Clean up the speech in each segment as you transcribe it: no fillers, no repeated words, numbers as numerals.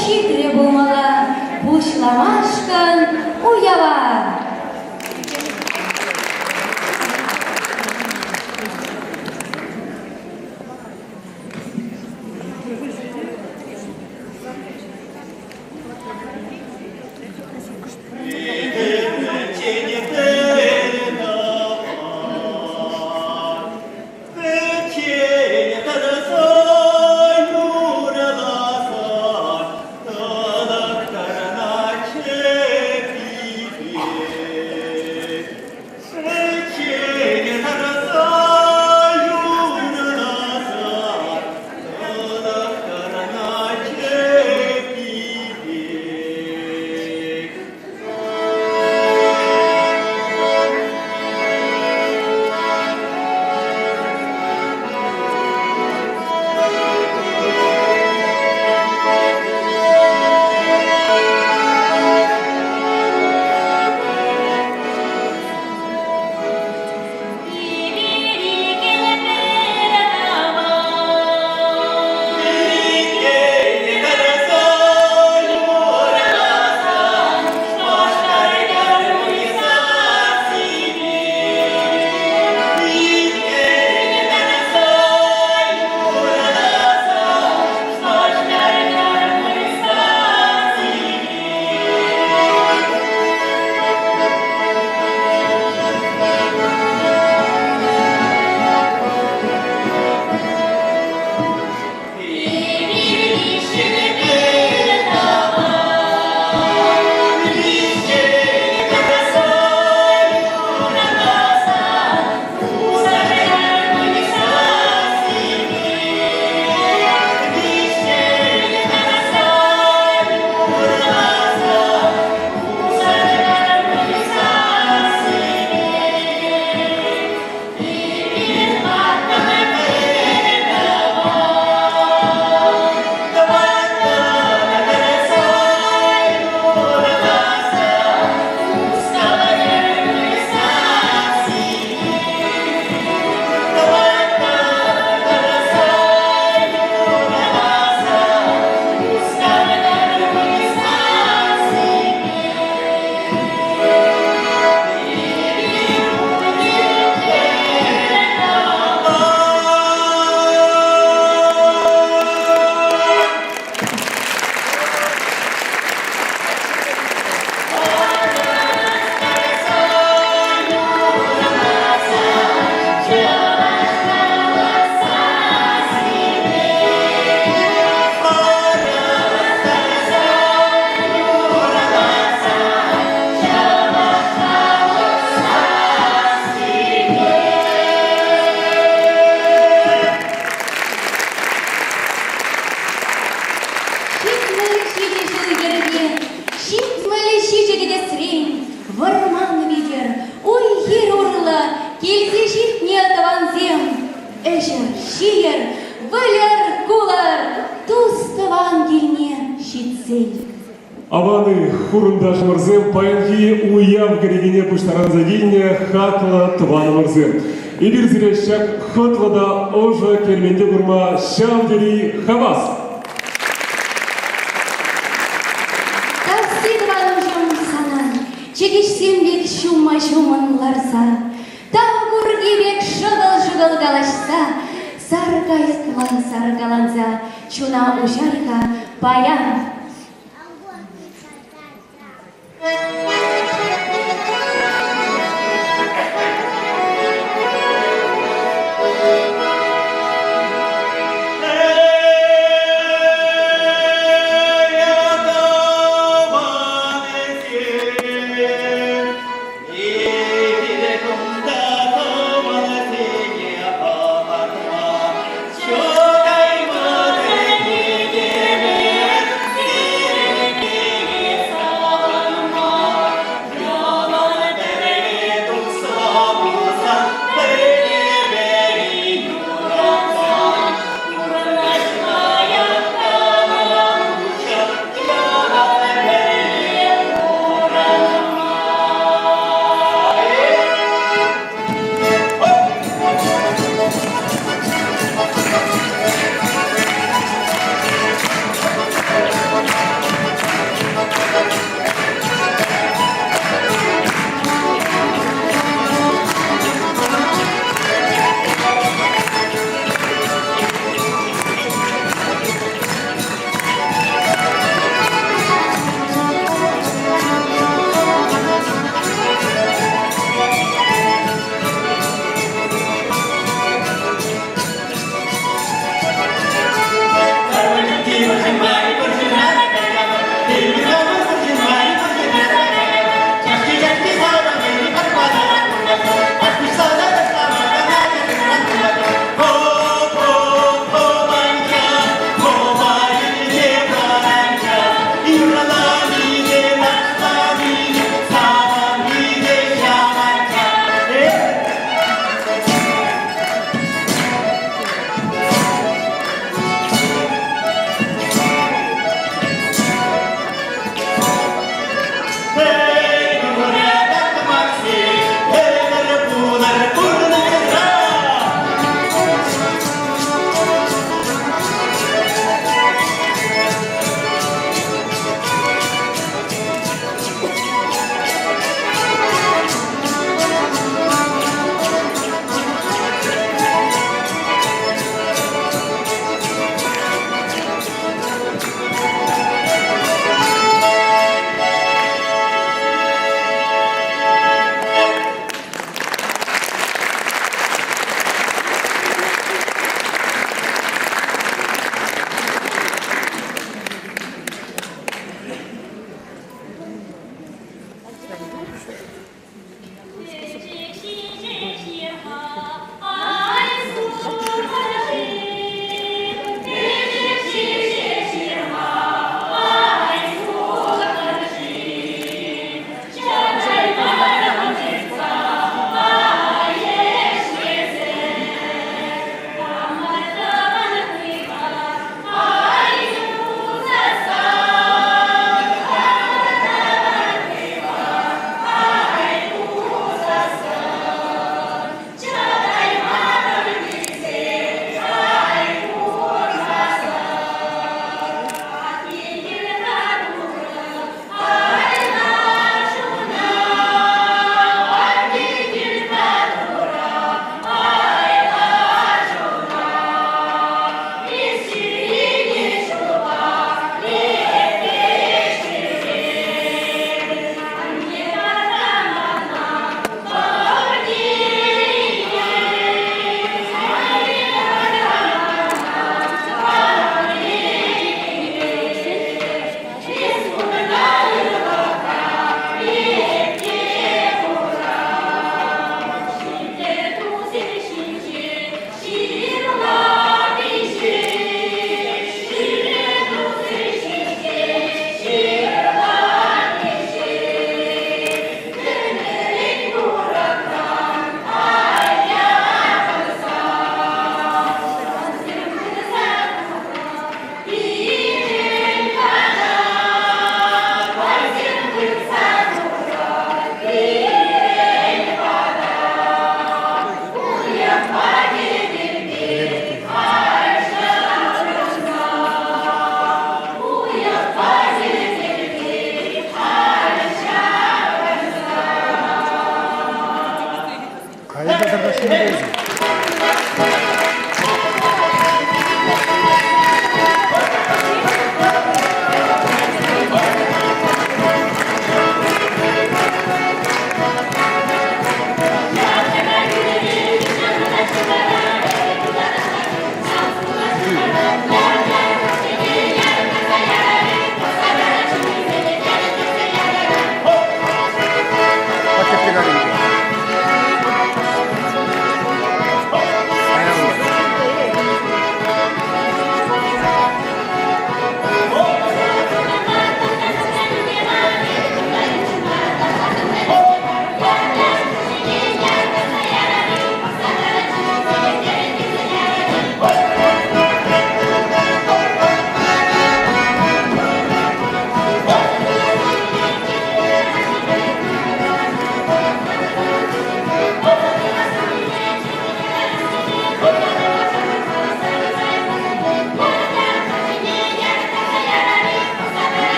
ҫитрӗ пулмалла пуҫламашкӑн уява. 77 ҫул йӗрке, 77 кӗтесрен вӑрман витӗр, уй-хир урлӑ килсе ҫитнӗ тӑвансем. Ӗҫӗр, ҫийӗр, выльӑр, кулӑр, тус-тӑван килне ҫитсен. Аван-и, хурӑнташӑмӑрсем, паянхи уяв кӗрекене пуҫтарӑнса килнӗ хаклӑ тӑванӑмӑрсем. Эпир сире ҫак хӑтлӑ та ӑшӑ керменте курма ҫав тери хавас! Такси тӑванӑмҫӑм сана, чӗкеҫсем пек ҫумма-ҫумӑн ларса, тав курки пек шӑкӑл-шӑкӑл калаҫса, сар кайӑкла саркаланса чуна уҫар-ха паян.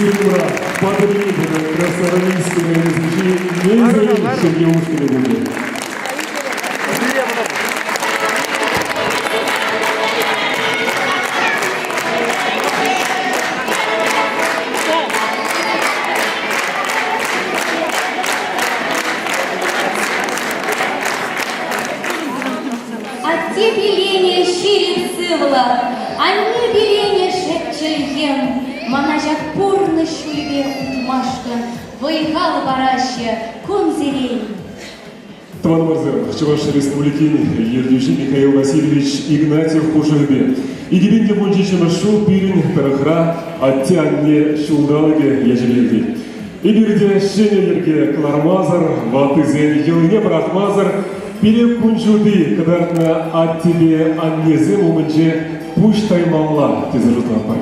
Сирӗн умра Патӑрьел тата Красноармейски районӗсенчи Мензелин ҫемье ушкӑнӗ пулчӗ. Атте пиленӗ ҫирӗп сывлӑх, анне пиленӗ шеп чӗлхем мана ҫак пурнӑҫ ҫулӗпе утмашкӑн вӑй-хал параҫҫӗ кунсерен. Тӑванӑмӑрсем, Чӑваш Республикин ертӳҫи Михаил Васильевич Игнатьев хушӑвӗпе 2017 ҫул пирӗн тӑрӑхра Атте-анне ҫулталӑкӗ ячӗпе иртет. Эпир те ҫӗнӗ йӗрке кӑлармасӑр, ваттисен йӑлине пӑрахмасӑр пире кун ҫути кӑтартнӑ аттепе аннесем умӗнче пуҫ таймалла тесе шутлатпӑр.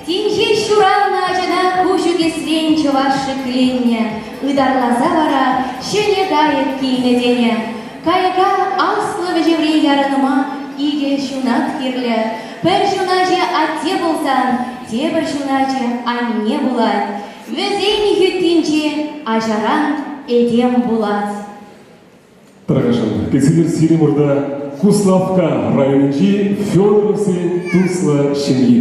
Тин ҫеҫ ҫуралнӑ ачана куҫ ӳкесрен чӑваш шикленнӗ, ытарласа вара ҫӗнӗ кайӑк килнӗ тенӗ. Кайӑка аслӑ вӗҫевре ярӑнма икӗ ҫунат кирлӗ. Пӗр ҫуначӗ атте пулсан, тепӗр ҫуначӗ анне пулать. Вӗсен хӳттинче ачаран этем пулать. Тӑрӑшӑн, кӗтсӗр сирӗн урта Куславкка районӗнчи Федоровсен туслӑ ҫемйи.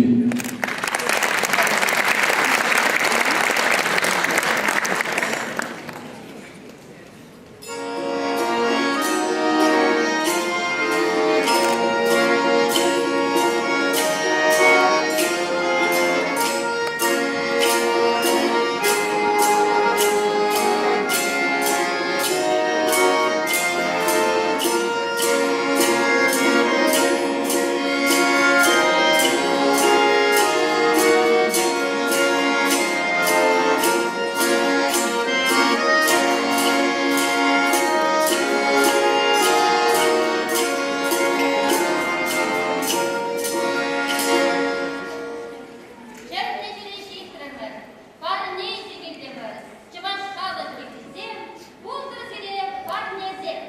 Чӗрнӗ ҫӗре ҫитрӗмӗр, парне илсе килтӗмӗр. Чӑваш халӑх юррисем, пултӑр сире парнесем.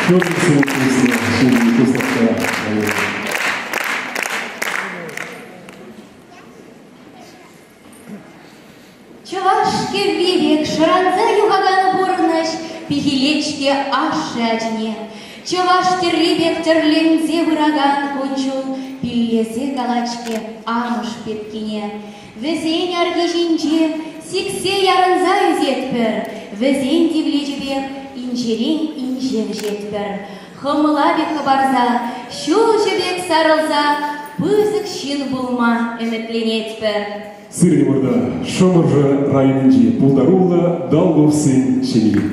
Федоровсен туслӑ ҫемйи Куславкка районӗ. Чӑваш кӗвви пек шӑранса юхакан пурнӑҫ пехилет-ҫке ашшӗ ачине. Чӑваш тӗрри пек тӗрленсе пыракан кун-ҫул пиллесе калать-ҫке амӑш пепкине. Вӗсен арки ҫинче сиксе ярӑнса ӳсетпӗр, вӗсен тивлечӗпех инҫерен инҫе вӗҫетпӗр. Хӑмла пек хӑпарса, ҫулҫӑ пек сарӑлса пысӑк ҫын пулма ӗмӗтленетпӗр. Сирӗн умӑрта Шӑмӑршӑ районӗнчи пултаруллӑ Долговсен ҫемйи.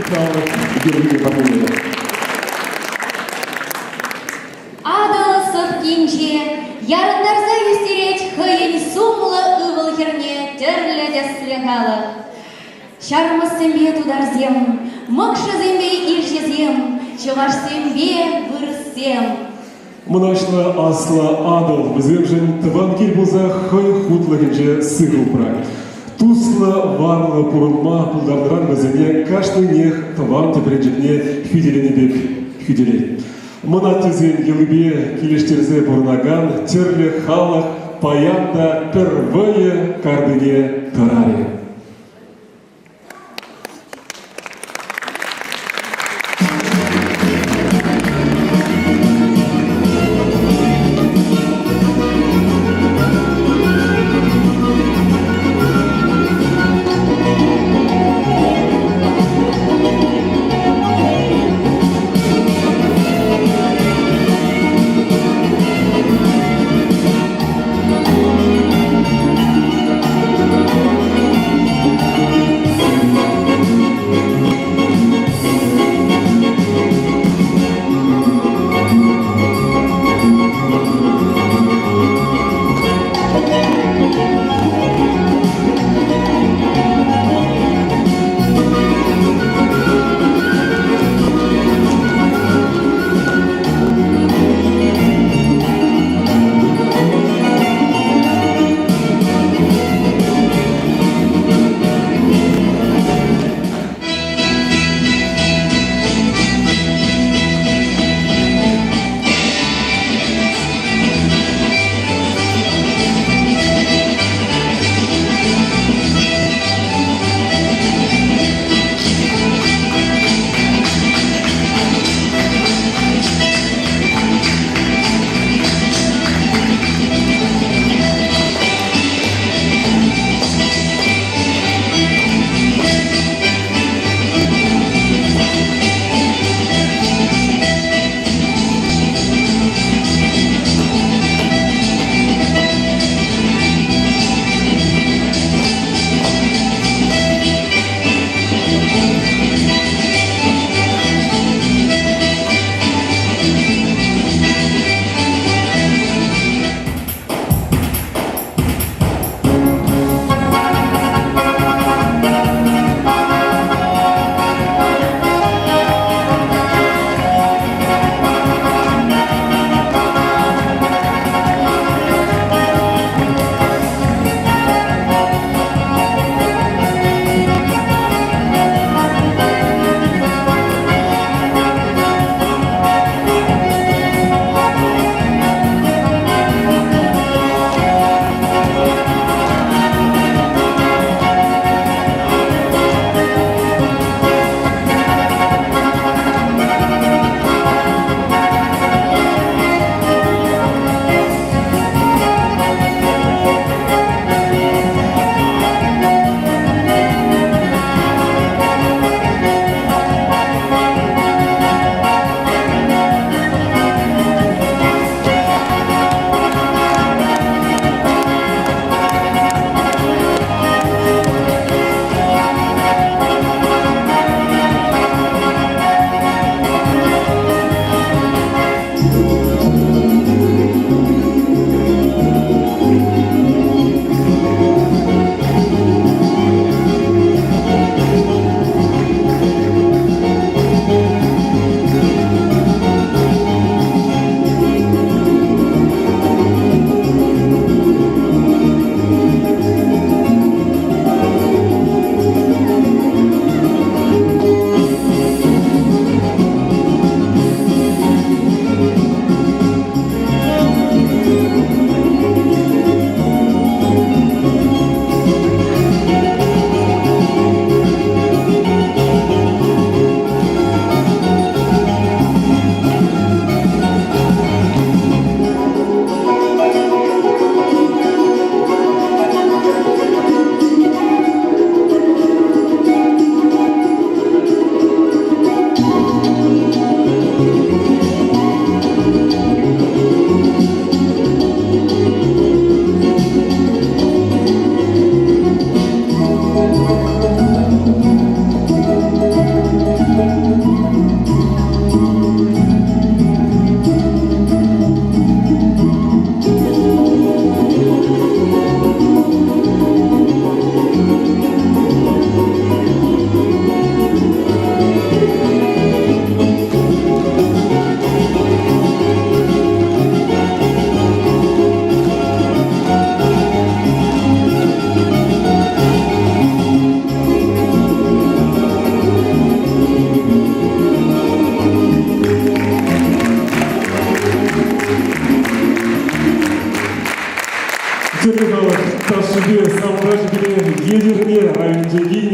халӑх юррине парнеленӗ. Атӑл сӑпкинче ярӑнтарса ӳстерет хӑйӗн сумлӑ ывӑл-хӗрне тӗрлӗ тӗслӗ халӑх. Ҫармӑссемпе тутарсем, мӑкшӑсемпе ирҫесем, чӑвашсемпе вырӑссем. Мӑнаҫлӑ Аслӑ Атӑл вӗсемшӗн тӑван кил пулса хӑй хутлӑхӗнче сыхӑ упрать. Туслӑ, варлӑ пурӑнма пултарнӑран вӗсене кашнинех тӑван тӗпренчӗкне хӳтӗленӗ пек хӳтӗлет. Мӑн аттесен йӑлипе килӗштерсе пурӑнакан тӗрлӗ халӑх паян та пӗр вӑйӑ картине тӑрарӗ.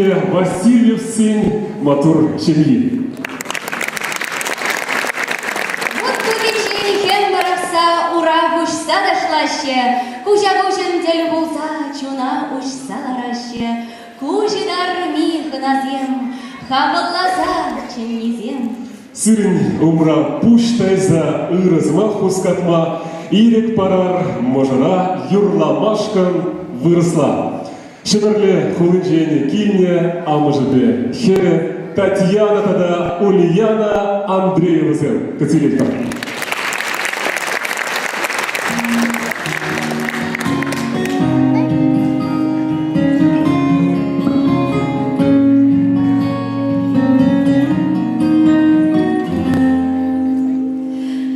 килнӗ Васильевсен маттур ҫемйи. Вут тутинчен хӗм пӑрахса ура хуҫса ташлаҫҫӗ, куҫа-куҫӑн тӗл пулса чуна уҫса лараҫҫӗ. Куҫ ытарми хӑнасем, хапӑлласа чӗннисем. Сирӗн умра пуҫ тайса ырӑ сӑмах хускатма ирӗк парар мӑшӑра юрламашкӑн вырӑсла. Ҫӗмӗрле хулинчен килнӗ амӑшӗпе хӗрӗ Татьяна тата Ульяна Андреевасем кӗтсе илетпӗр.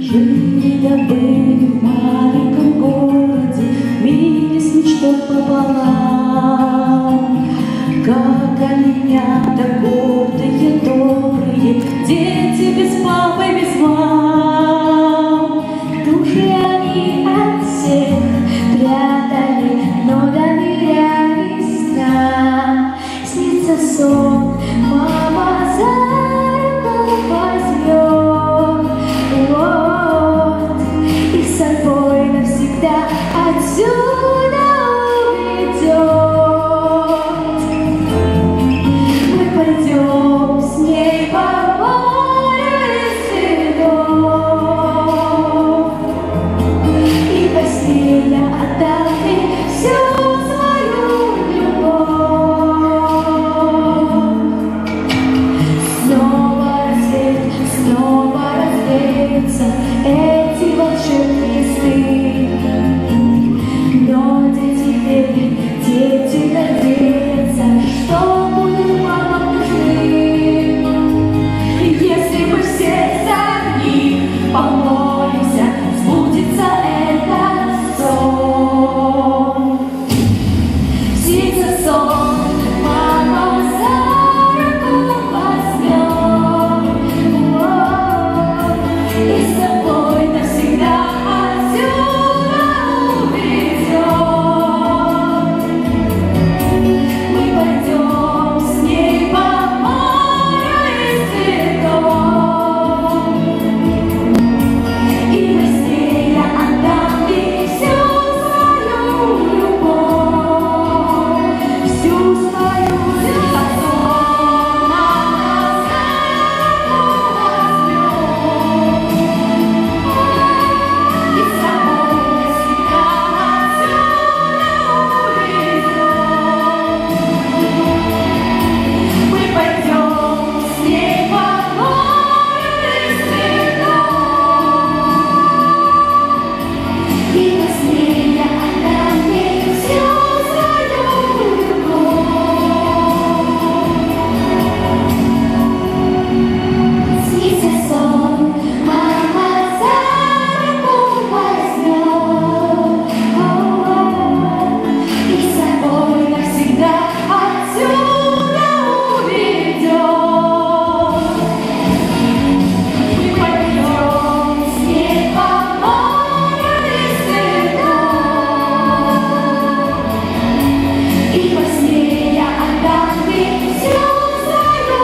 Жили-да были в маленьком городе, Мире с мечтой пополам. Как оленята гордые, добрые, Дети без папы, без мам. Души они от всех прятали, но доверялись нам. Снится сон, мама за руку возьмет, вот, и с собой навсегда отсюда уведет. Мы пойдем с ней по морю из цветов, и во сне я отдам ей всю свою любовь. Снова рассвет, снова развеются эти волшебные сны. Но теперь дети надеются, что будут мамам нужны. Если мы все за них помолимся, сбудется этот сон. Снится сон, мама за руку возьмет, и с собой навсегда отсюда уведет. Мы пойдем с ней по морю из цветов, и во сне я отдам ей всю свою любовь, всю свою любовь. Мама за руку возьмет, и с собой навсегда отсюда уведет. Мы пойдем с ней по морю из цветов, и во сне я отдам ей всю свою любовь. Снится сон, мама за руку возьмет, и с собой навсегда отсюда уведет. Мы пойдем с ней по морю из цветов, и во сне я отдам ей всю свою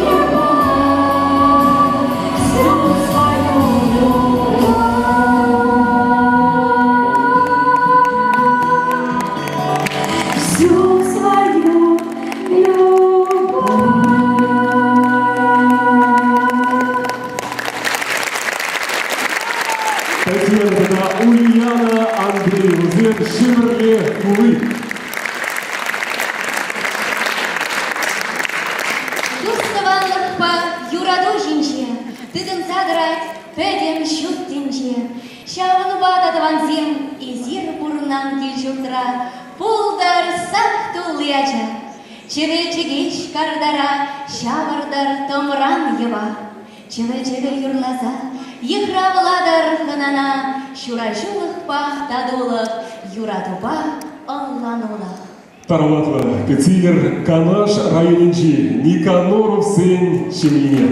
любовь, всю свою любовь, всю свою любовь. Татьяна тата Ульяна Андреевасем Ҫӗмӗрле хули. Тус-тӑванлӑхпа юрату ҫинче тытӑнса тӑрать пӗтӗм ҫут тӗнче. Ҫавӑнпа та, тӑвансем, эсир пурӑнан кил-ҫуртра пултӑр сак тулли ача. Чӗвӗл чӗкеҫ картара ҫавӑртӑр тӑмран йӑва. Чӗвӗл-чӗвӗл юрласа йыхравлатӑр хӑнана ҫураҫулӑхпа татулӑх, юратупа ӑнланулӑх. Тараватлӑ кӗтсе илӗр Канаш районӗнчи Никаноровсен ҫемйине.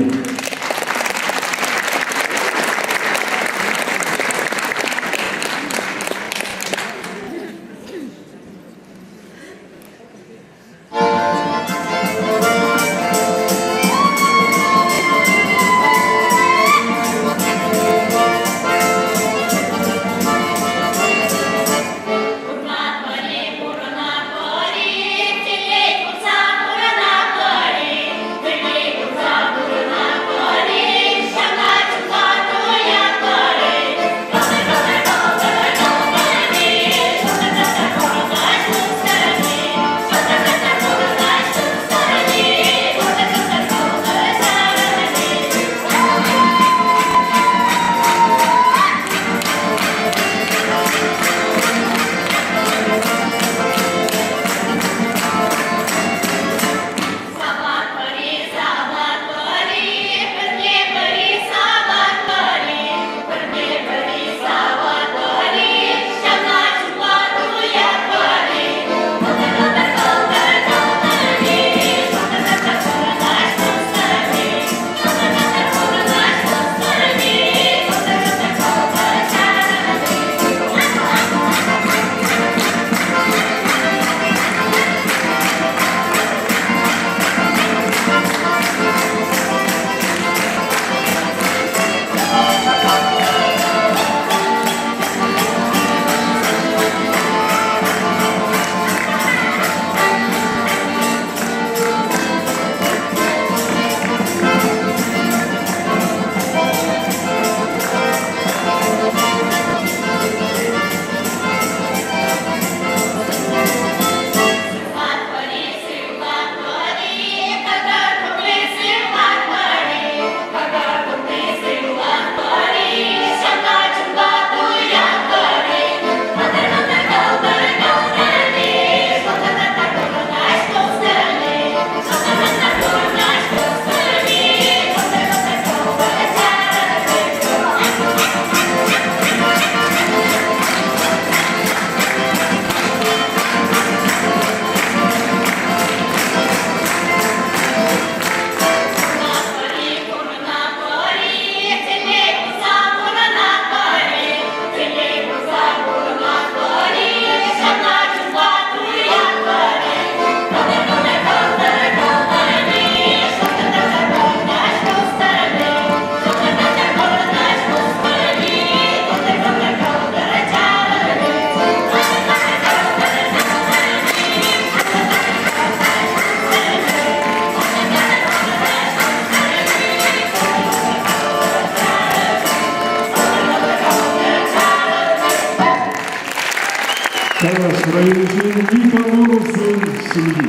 Канаш районӗнчи Никоноровсен ҫемйи.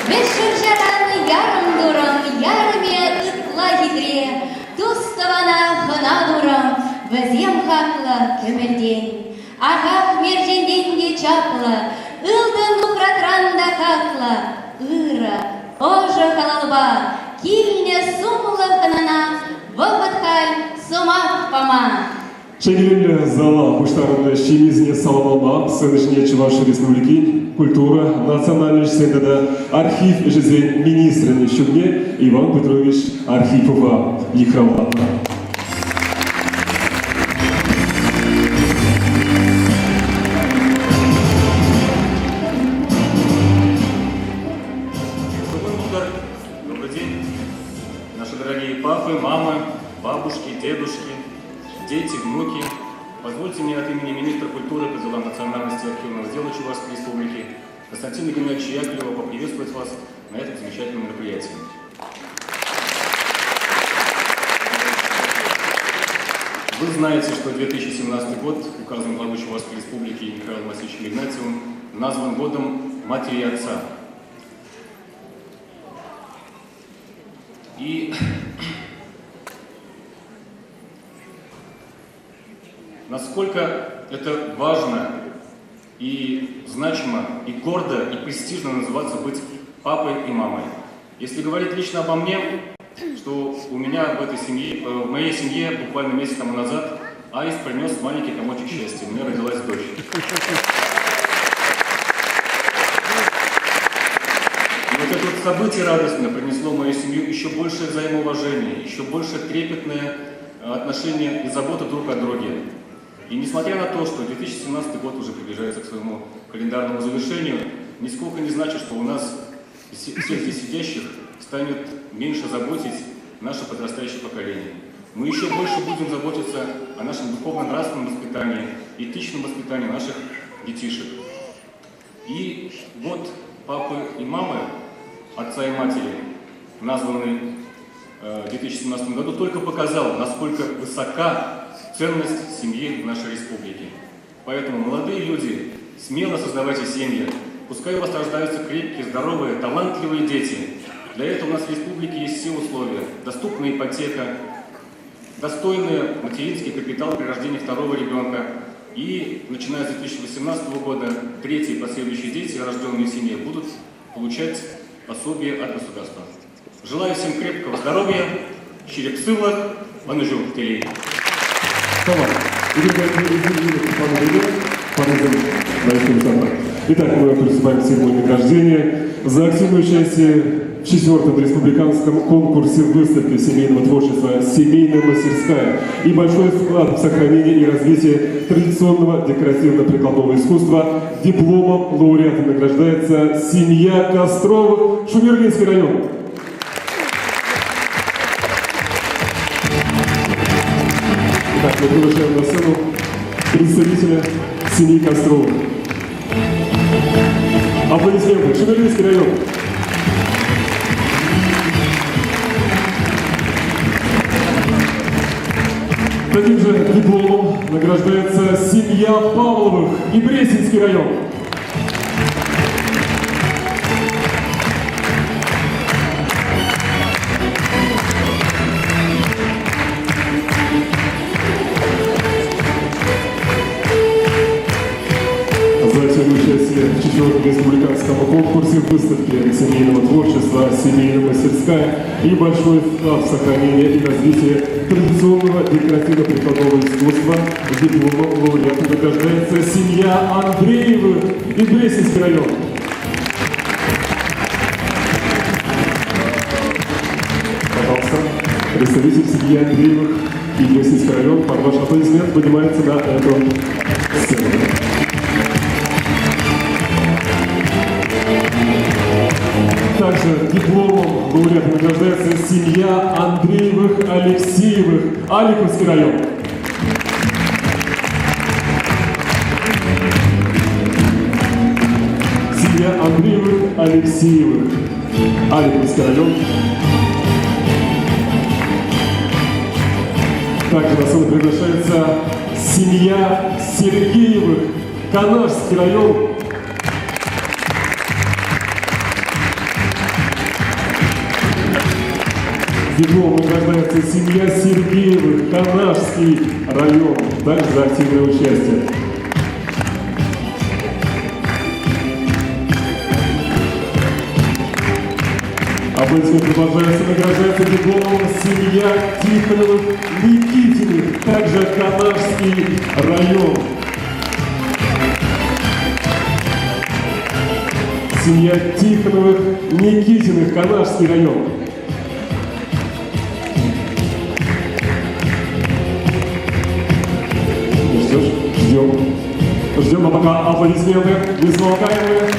Вӗҫҫӗр ҫаран ярӑм турӑм, ярӑмӗ ытла хитре. Тус-тӑвана хӑна турӑм, вӗсем хаклӑ кӗмӗлтен. Ахах мерчентен те чаплӑ, ылтӑн нухратран та хаклӑ, ырӑ, ӑшӑ халалпа килнӗ сумлӑ хӑнана вӑхӑт халь сӑмах пама. Ҫӗнтерӳллӗ зала пуҫтарӑннӑ ҫемьесене саламлама сцена ҫине Чӑваш Республикин культура, национальноҫсен тата архив ӗҫӗсен министрӗн ҫумне Иван Петрович Архипова йыхравланӑ. Добрый день, наши дорогие папы, мамы, бабушки, дедушки, дети, внуки. Позвольте мне от имени министра культуры по делам национальности и архивного дела Чувашской Республики Константина Геннадьевича Яковлева поприветствовать вас на этом замечательном мероприятии. Вы знаете, что 2017 год указом главы Чувашской Республики Михаилом Васильевичем Игнатьевым назван годом матери и отца. И насколько это важно и значимо, и гордо, и престижно называться быть папой и мамой. Если говорить лично обо мне, что у меня в этой семье, в моей семье буквально месяц тому назад аист принес маленький комочек счастья. У меня родилась дочь. И вот это вот событие радостное принесло в мою семью еще большее взаимоуважение, еще больше трепетное отношение и забота друг о друге. И несмотря на то, что 2017 год уже приближается к своему календарному завершению, нисколько не значит, что у нас, всех здесь сидящих, станет меньше заботить наше подрастающее поколение. Мы еще больше будем заботиться о нашем духовно-нравственном воспитании, этичном воспитании наших детишек. И вот папы и мамы, отца и матери, названный в 2017 году, только показал, насколько высока ценность семьи в нашей республике. Поэтому, молодые люди, смело создавайте семьи. Пускай у вас рождаются крепкие, здоровые, талантливые дети. Для этого у нас в республике есть все условия. Доступная ипотека, достойный материнский капитал при рождении второго ребенка. И начиная с 2018 года третьи и последующие дети, рожденные в семье, будут получать пособие от государства. Желаю всем крепкого здоровья, ҫирӗп сывлӑх, ӑнӑҫу, телей. Итак, мы приступаем к церемонии награждения. За активное участие в четвертом республиканском конкурсе выставки семейного творчества «Семейная мастерская» и большой вклад в сохранение и развитие традиционного декоративно-прикладного искусства дипломом лауреата награждается семья Костровых, Шумерлинский район. Итак, мы приглашаем на сцену представителя семьи Костровых. Аплодисменты. Шумерлинский район. Таким же дипломом награждается семья Павловых и Брестинский район. За участие в четвертом республиканском конкурсе выставки семейного творчества «Семейная мастерская» и большой вклад в сохранение и развитие традиционного декоративно-прикладного искусства дипломом лауреата награждается семья Андреевых и Брестинский район. Пожалуйста, представитель семьи Андреевых и Брестинский район под ваш аплодисмент поднимается на эту сцену. Также дипломом лауреата награждается семья Андреевых Алексеевых, Аликовский район. Семья Андреевых Алексеевых, Аликовский район. Также на сцену приглашается семья Сергеевых, Канашский район. Диплом награждается семья Сергеевых, Канашский район. Также за активное участие. Аплодисменты продолжаются, награждается дипломом семья Тихоновых Никитиных, также Канашский район. Семья Тихоновых Никитиных, Канашский район. Ну что ж, ждем. Ждем, а пока аплодисменты не смолкаемые.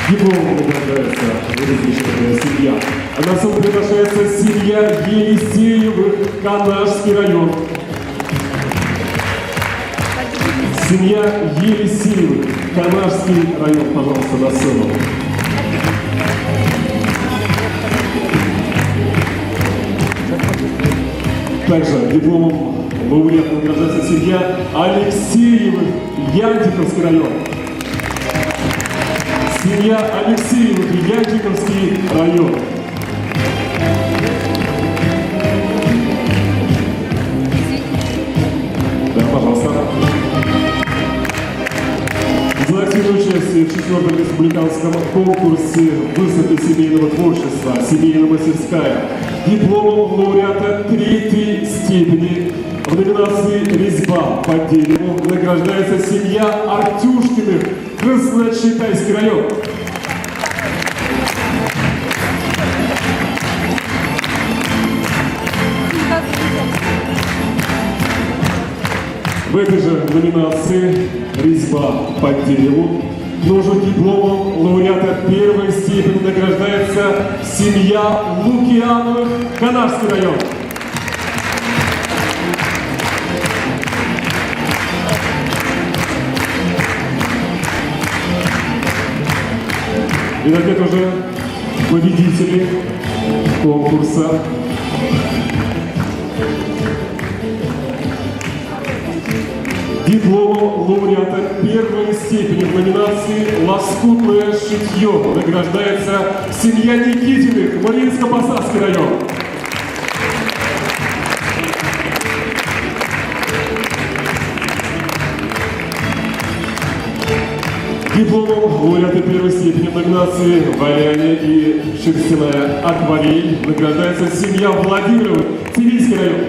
Диплом награждается замечательная семья. А на сцену приглашается семья Елисеевых, Канашский район. Семья Елисеевых, Канашский район, пожалуйста, на сцену. Также дипломом лауреат награждается семья Алексеевых, Янтиковский район. Семья Алексеевых, Янтиковский район. Да, пожалуйста. За активное участие в четвертом республиканском конкурсе выставки семейного творчества «Семейная мастерская» дипломом лауреата третьей степени в номинации «Резьба по дереву» награждается семья Артюшкиных, Красночитайский район. В этой же номинации «Резьба по дереву» нужен дипломом лауреата первой степени награждается семья Лукиановых, Канашский район. Итак, это уже победители конкурса. Дипломом лауреата первой степени в номинации «Лоскутное шитье» награждается семья Никитиных, Мариинско-Посадский район. Дипломом лауреата первой степени в номинации «Валяние и шерстяная акварель» награждается семья Владимировых, Цивильский район.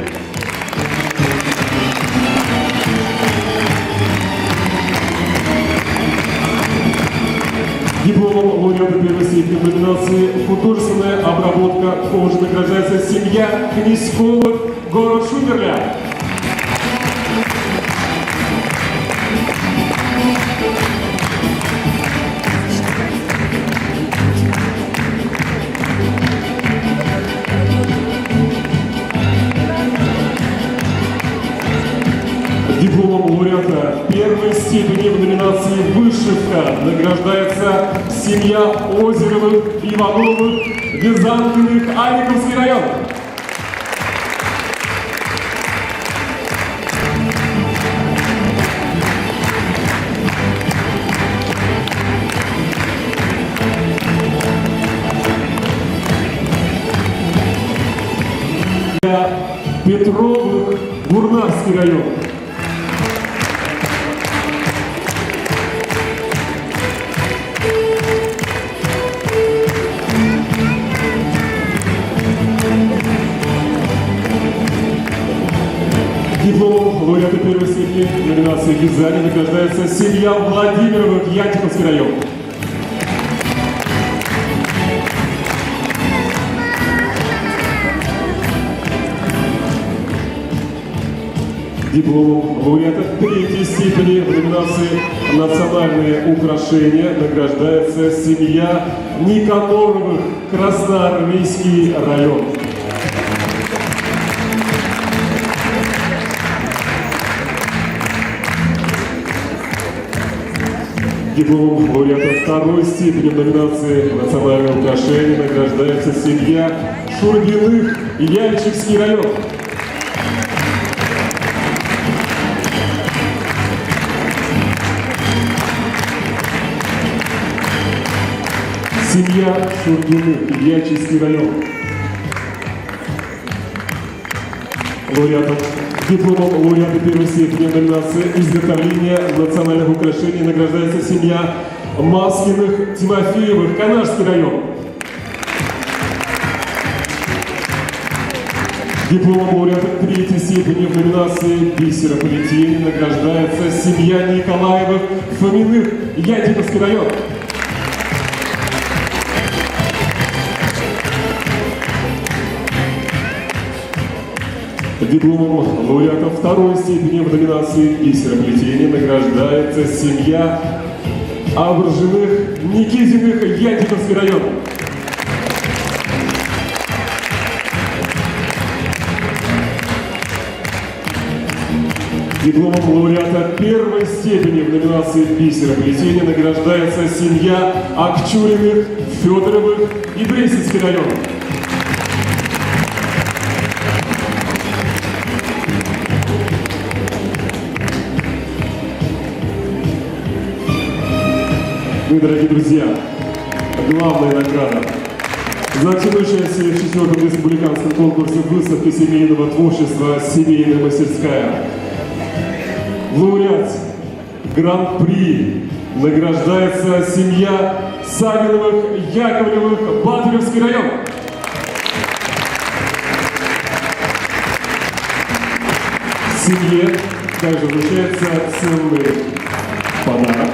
Дипломом лауреата первой степени в номинации «Художественная обработка кожи» награждается семья Князьковых, город Шумерля. Дипломом лауреата первой степени в номинации «Вышивка» награждается семья Озеровых, Ивановых, Вязанкиных, Аликовский район. Петровых, Вурнарский район. Дипломом лауреата первой степени в номинации «Вязание» награждается семья Владимировых, Янтиковский район. Дипломом лауреата третьей степени в номинации «Национальные украшения» награждается семья Никаноровых, Красноармейский район. Дипломом лауреата второй степени в номинации «Национальное украшение» награждается семья Шургиных, Яльчикский район. Семья Шурдиных, Ячийский район. Лауреатом дипломом лауреата первой степени номинации «Изготовление национальных украшений» награждается семья Маскиных Тимофеевых, Канашский район. Дипломом лауреата третьей степени в номинации «Бисероплетение» награждается семья Николаевых Фоминых, Ядиковский район. Дипломом лауреата второй степени в номинации «Бисероплетение» награждается семья Абржиных Никитиных, Янтиковский район. Дипломом лауреата первой степени в номинации «Бисероплетение» награждается семья Акчуриных, Федоровых и Брестинский район. Ну и, дорогие друзья, главная награда за активное участие в четвертом республиканском конкурсе выставки семейного творчества «Семейная мастерская». Лауреат Гран-при награждается семья Савиновых, Яковлевых, Батыревский район. Семье также вручается ценный подарок.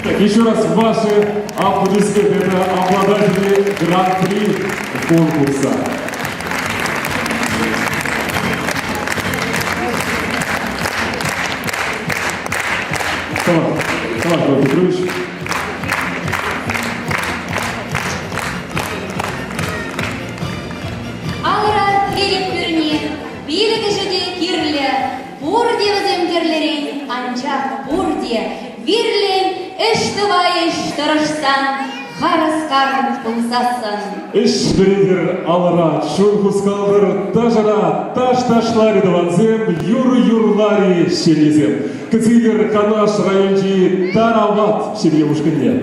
Так, еще раз ваши аплодисменты. Это обладатели Гран-при конкурса. Салам, Салам Петрович. Алра пилӗк пӳрни, пилӗкӗшӗ те кирлӗ, пурте вӗсем тӗрлӗрен, анчах пурте вирлӗн ӗҫ тӑвайӗҫ тӑрӑшсан, харӑс-харӑс пулсассӑн. Ӗҫ вӗретӗр алӑра, чун хускалтӑр ташӑра, таш ташлари тӑвансем, юр юрлари ҫемьесем. Кӗтсе Канаш районӗнчи Тарават ҫемье ушкӑнне.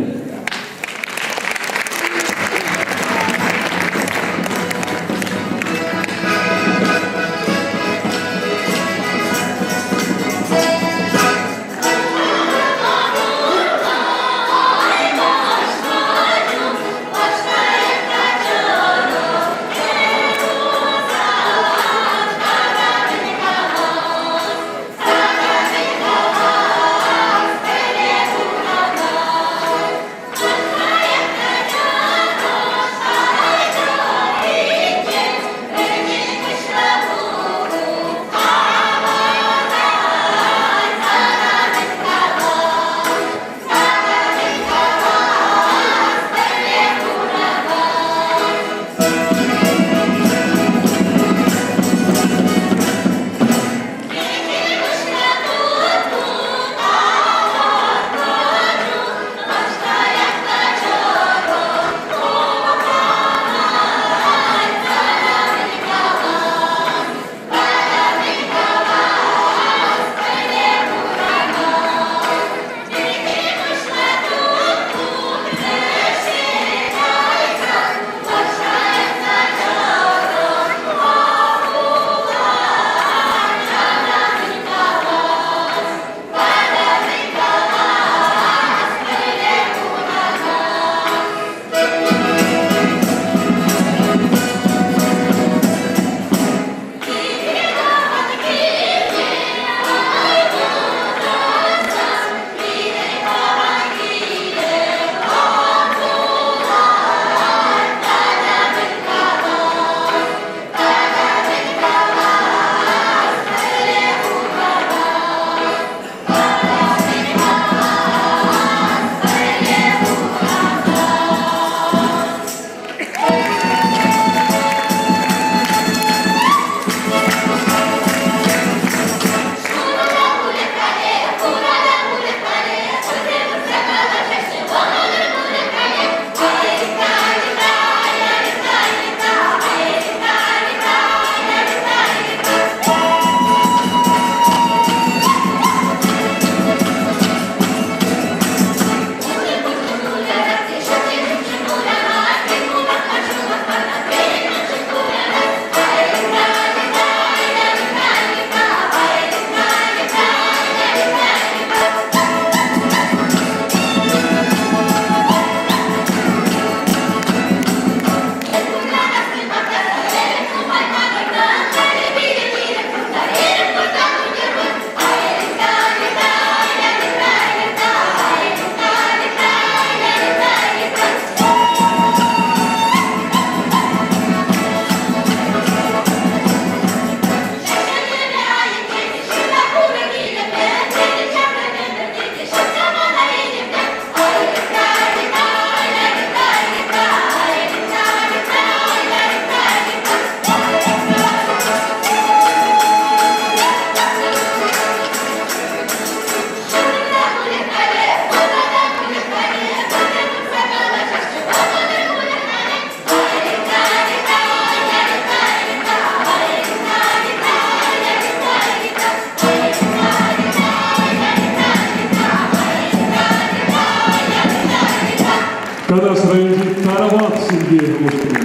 Канаш районӗнчи Тарават ҫемье ушкӑнӗ.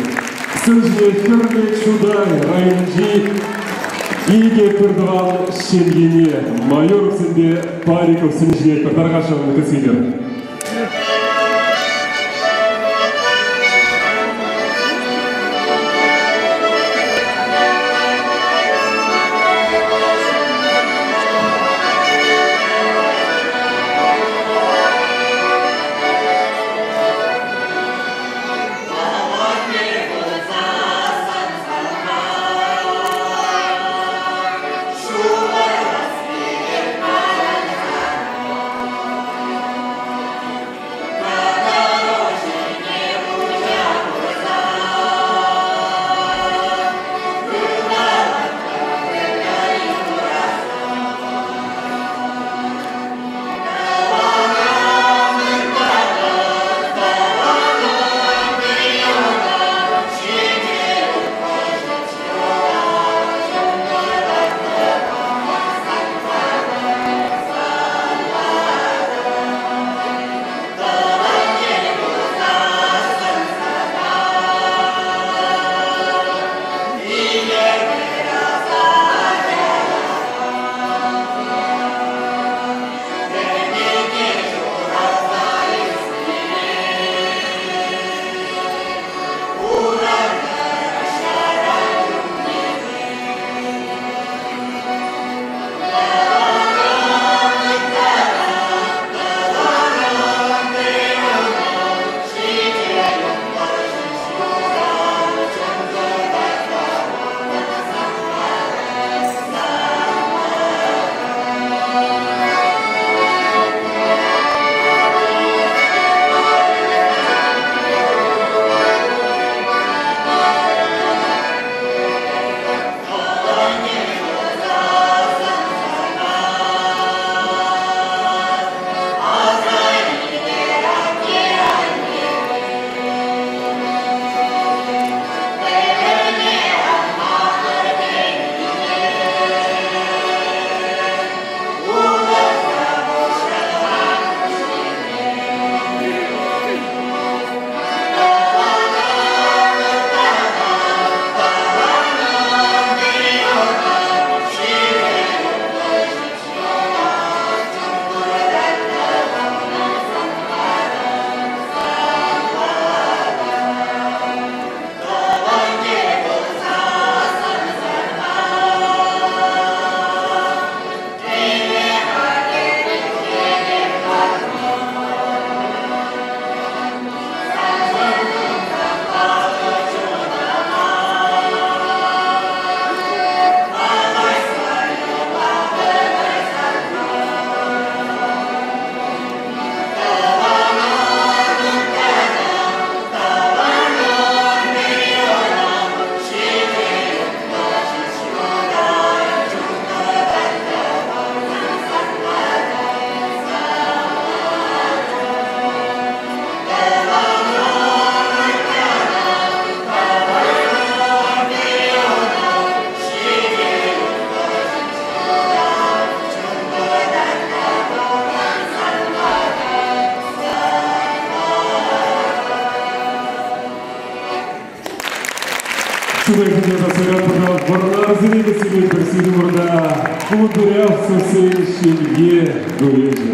Сцена ҫине Хӗрлӗ Чутай районӗнчи икӗ пӗртӑван ҫемьене Майоровсемпе Париковсем ҫине тархасшӑн кӗтсе илер. Чутайсене таса Вӑрнарсене те сирӗн сирӗн Кудрявцевсен ҫемье дуэчӗ.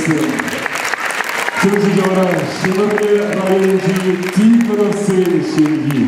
Тихоновсем. Ҫӗнӗ вара Ҫӗмӗрле районӗнчи Тихоновсен ҫемйи.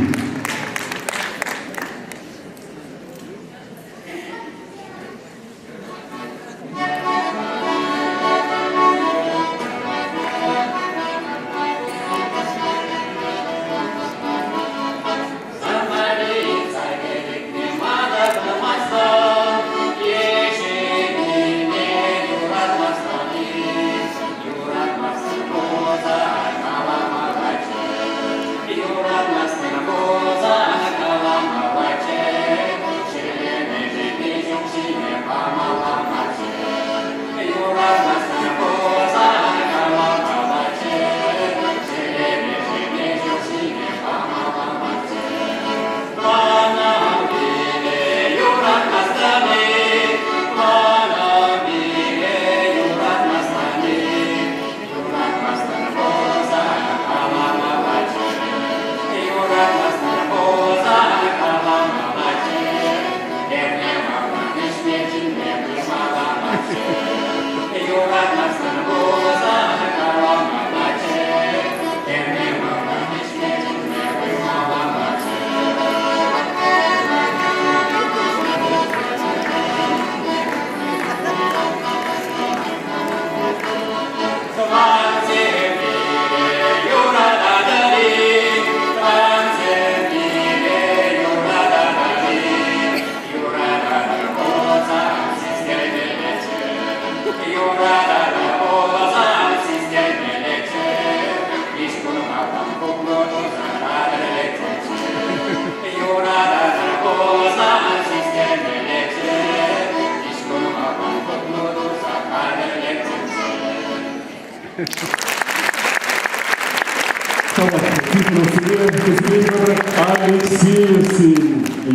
Алексеевсен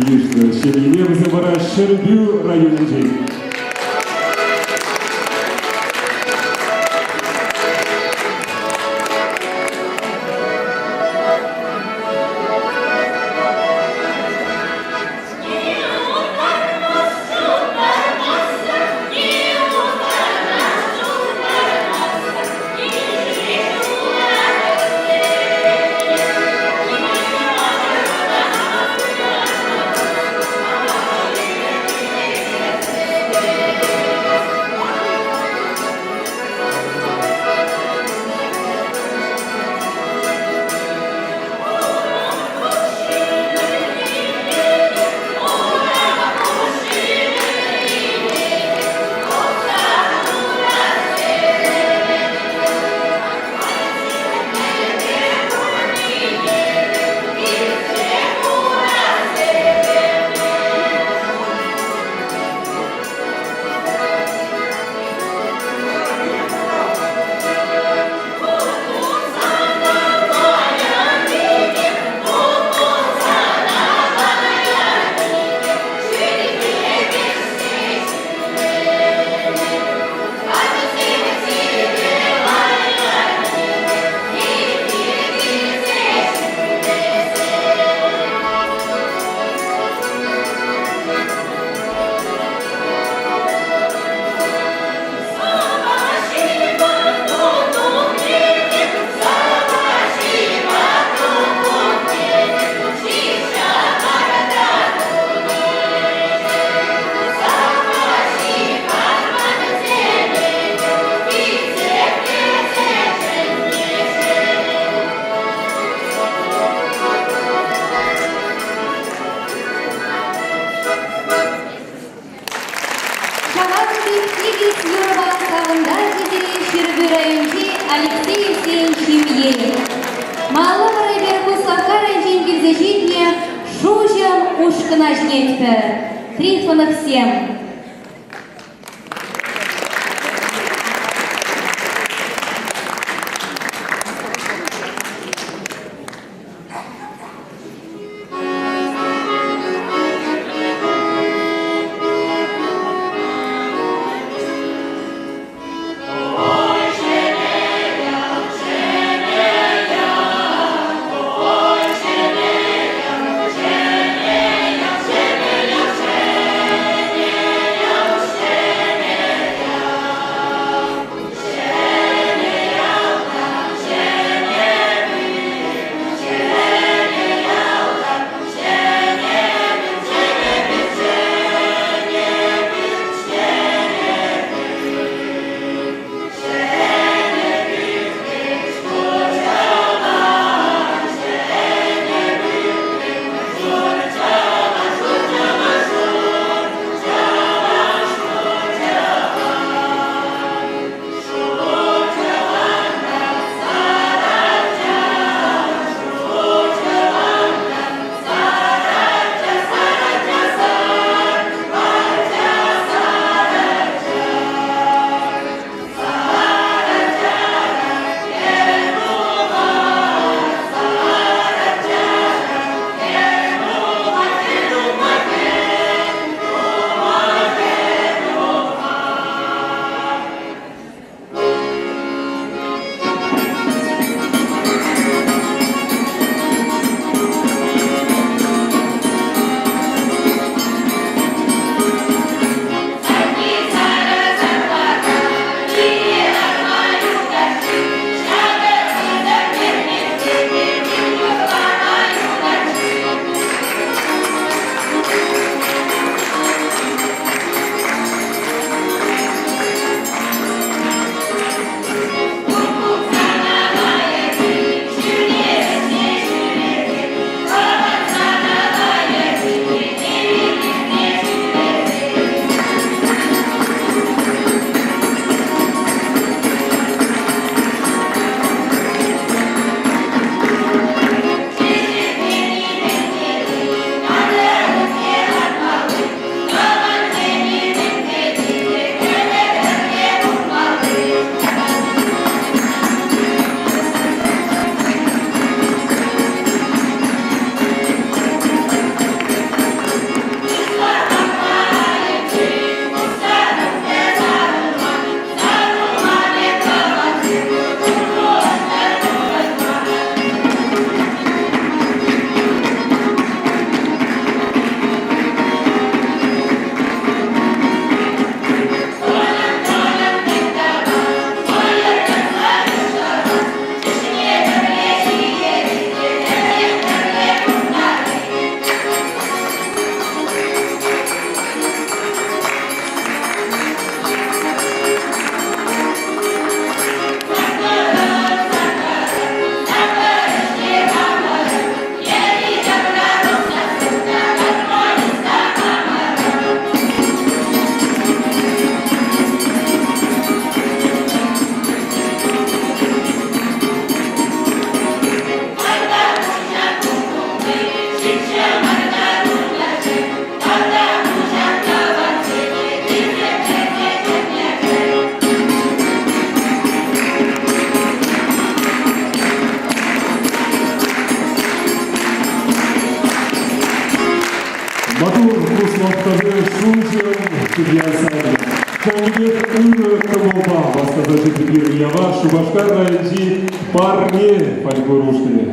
йышлӑ ҫемйине вӗсем вара Ҫӗрпӳ районӗнчен. Ҫавах пек тикӗс юрӑпа савӑнтарчӗ пире Ҫӗрпӳ районӗнчи Алексеевсен ҫемйи. Малалла вара эпир Куславкка районӗнчен килсе ҫитнӗ Шуҫӑм ушкӑна чӗнетпӗр. Трифоновсем. Шуҫӑм ҫемье ансамблӗ. Ҫавӑн пекех ырӑ кӑмӑлпа васкаса ҫитнӗ пирӗн уява Шупашкар районӗнчи Парне фольклор ушкӑнӗ.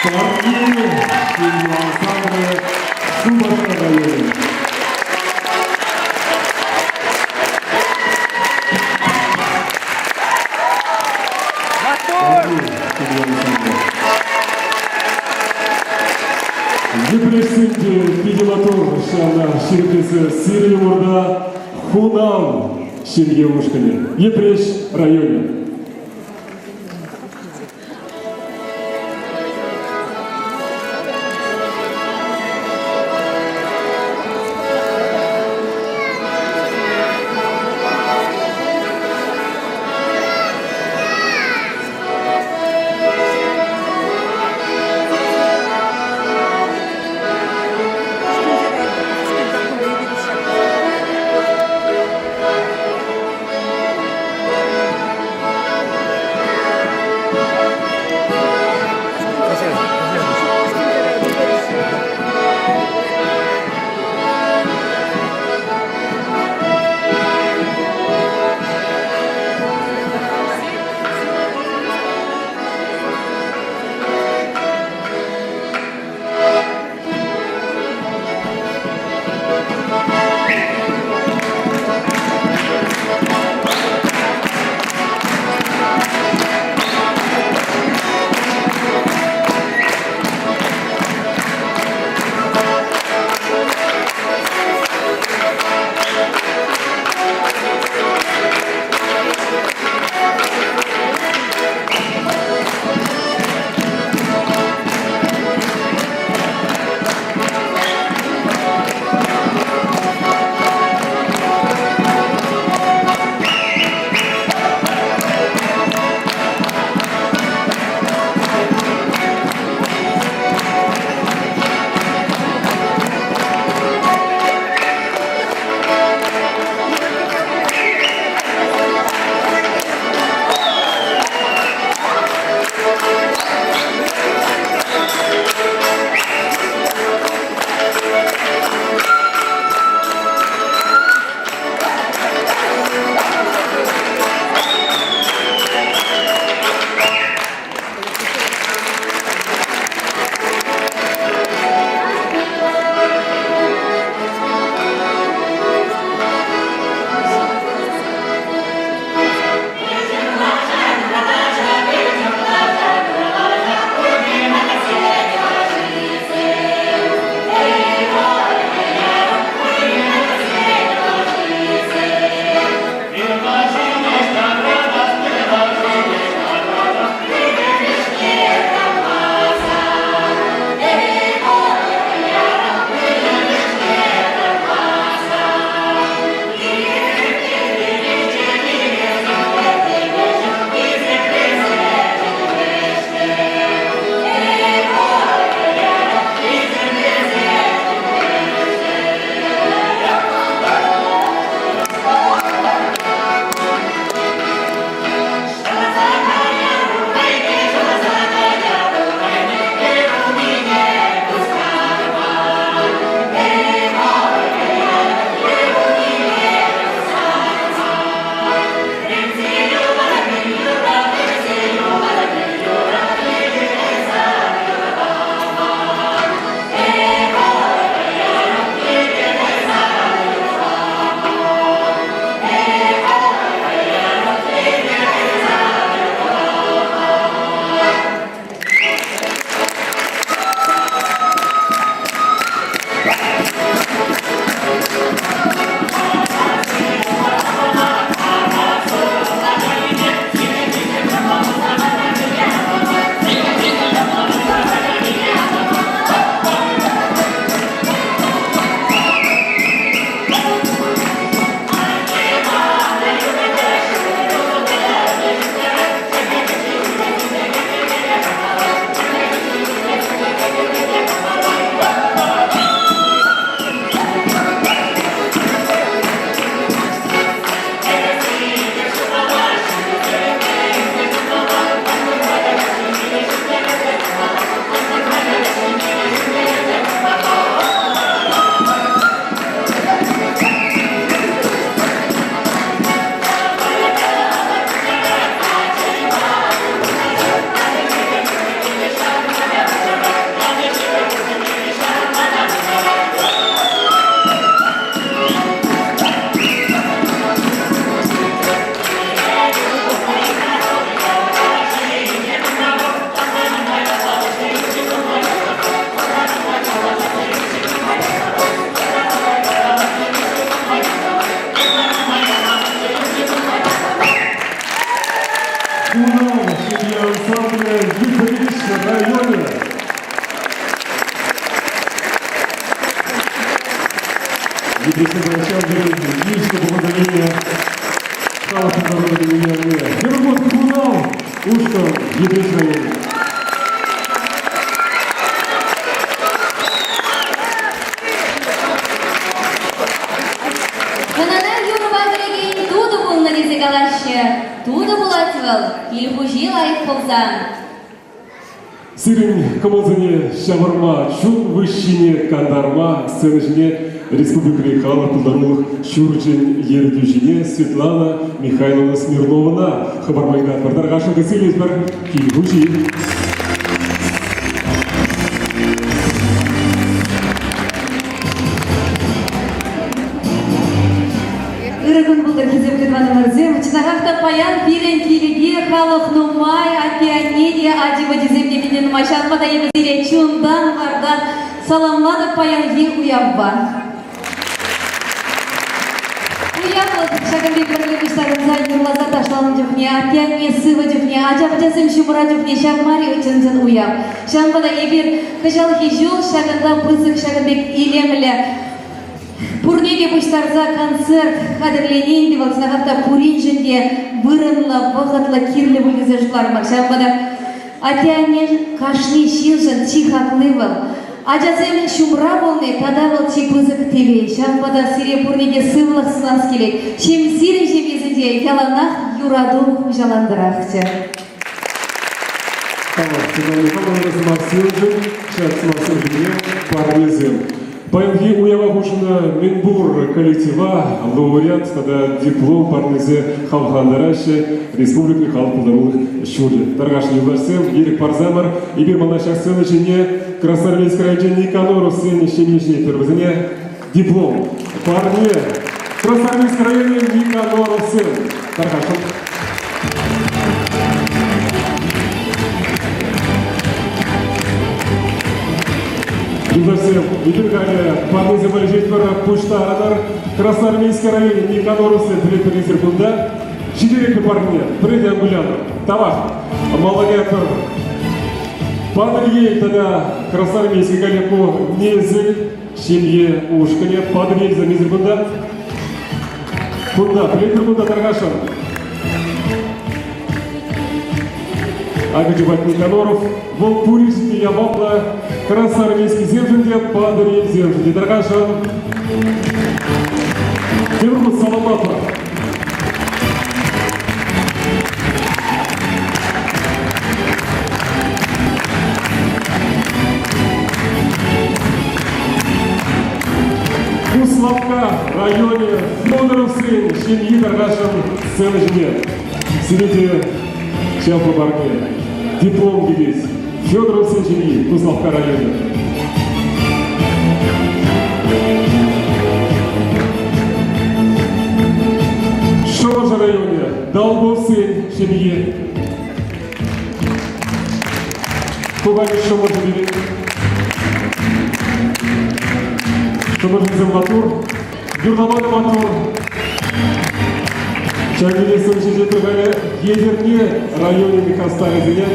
Парне ҫемье ансамблӗ Шупашкар районӗ. Йӗпреҫсем те питӗ маттур ҫавна ҫирӗплетсе сирӗн умӑрта Хунав ҫемье ушкӑнӗ. Йӗпреҫ районӗ. Йӗпреҫсем ҫав тери йышлӑ пухӑнса килнӗ халӑх пултарулӑхӗн уявне. Тепӗр хут Хунав ушкӑн Йӗпреҫ районӗ. Хӑнана юрӑпа кӗрекен тутӑ пулнӑ тесе калаҫҫӗ. Тутӑ пулать вӑл, кил хуҫи лайӑх пулсан. Сирӗн кӑмӑлсене ҫавӑрма, чун выҫҫине кантарма сцена ҫине республикӑри халӑх пултарулӑх ҫурчӗн ертӳҫине Светлана Михайловна Смирновӑна хӑпарма ыйтатпӑр. Тархасшӑн кӗтсе илетпӗр кил хуҫи. Ырӑ кун пултӑр, хисеплӗ тӑванӑмӑрсем. Чӑнахах та паян пирӗн килте халӑх нумай, атте-анне те, ачи-пӑчисем те питӗ нумай. Ҫавӑнпа та эпӗ сире чунтан-вартан саламлатӑп паянхи уявпа. Уяв вӑл ҫакӑн пек пӗрле пуҫтарӑнса юрласа ташланӑ чухне, атте-анне сывӑ чухне, ача-пӑчасем ҫумра чухне ҫав мар-и чӑн-чӑн уяв. Ҫавӑнпа та эпир кӑҫалхи ҫул ҫакӑнта пысӑк ҫакӑн пек илемлӗ Пурне те пуҫтарса концерт хатӗрленин те вӑл чӑнахах та пуриншӗн те вырӑнлӑ, вӑхӑтлӑ, кирлӗ пуль тесе шутларӑмӑр. Ҫавӑнпа та атте-анне кашни ҫыншӑн чи хакли вӑл. Ачасем ҫумра пулни тата вӑл чи пысӑк телей. Ҫавӑнпа та сире пурне те сывлӑх сунас килет. Сирӗн ҫемьесенче яланах юрату хуҫалантӑрахчӗ. Тавах, Светлана Михайловна, сӑмахсемшӗн, ҫак сӑмахсем ҫине парнесем. Паянхи уява хутшӑннӑ мӗнпур коллектива лауреат тата диплом парнесе хавхалантараҫҫӗ республикӑри халӑх пултарулӑх ҫурчӗ. Тархасшӑн юлташсем, ирӗк парсамӑр, эпир мана ҫак сцена ҫине Красноармейски районӗнчи Никоноровсен ҫемйи ҫитетпӗр. Вӗсене диплом, парне Красноармейски районӗ Никоноровсем. Тархасшӑн. Юлташсем, эпир халӗ парнесем валеҫетпӗр, пуҫтарӑнӑр. Красноармейски районӗ Никоноровсем пӗлетпӗр кунта. Ҫитеретпӗр парне, пӗрре те ан кулянӑр. Тавах. Малалла Патӑрьел тата Красноармейски Галико несӗл ҫемье ушкӑнӗ Патӑрьел замисӗр кунта. Кунта, пӗлетпӗр кунта тархасшӑн. Акӑ чупать Никаноров. Вӑл пуриншӗн те яваплӑ. Красноармейскисемшӗн те, Патӑрьелсемшӗн те тархасшӑн. Тепӗр хут саламлатпӑр. Куславкка районӗ Федоровсен ҫемйи тархасшӑн сцена ҫине. Сире те чаплӑ парне, диплом килет. Федоровсен ҫемйи Куславкка районӗ. Шӑмӑршӑ районӗ Долговсен ҫемйи. Тукай Шӑмӑршӑ пирӗн. Шӑмӑршӑсем маттур, юрлама та маттур. Ҫак илесен ҫинче тӑхӑрӗ Етӗрне районӗн хастарӗсене.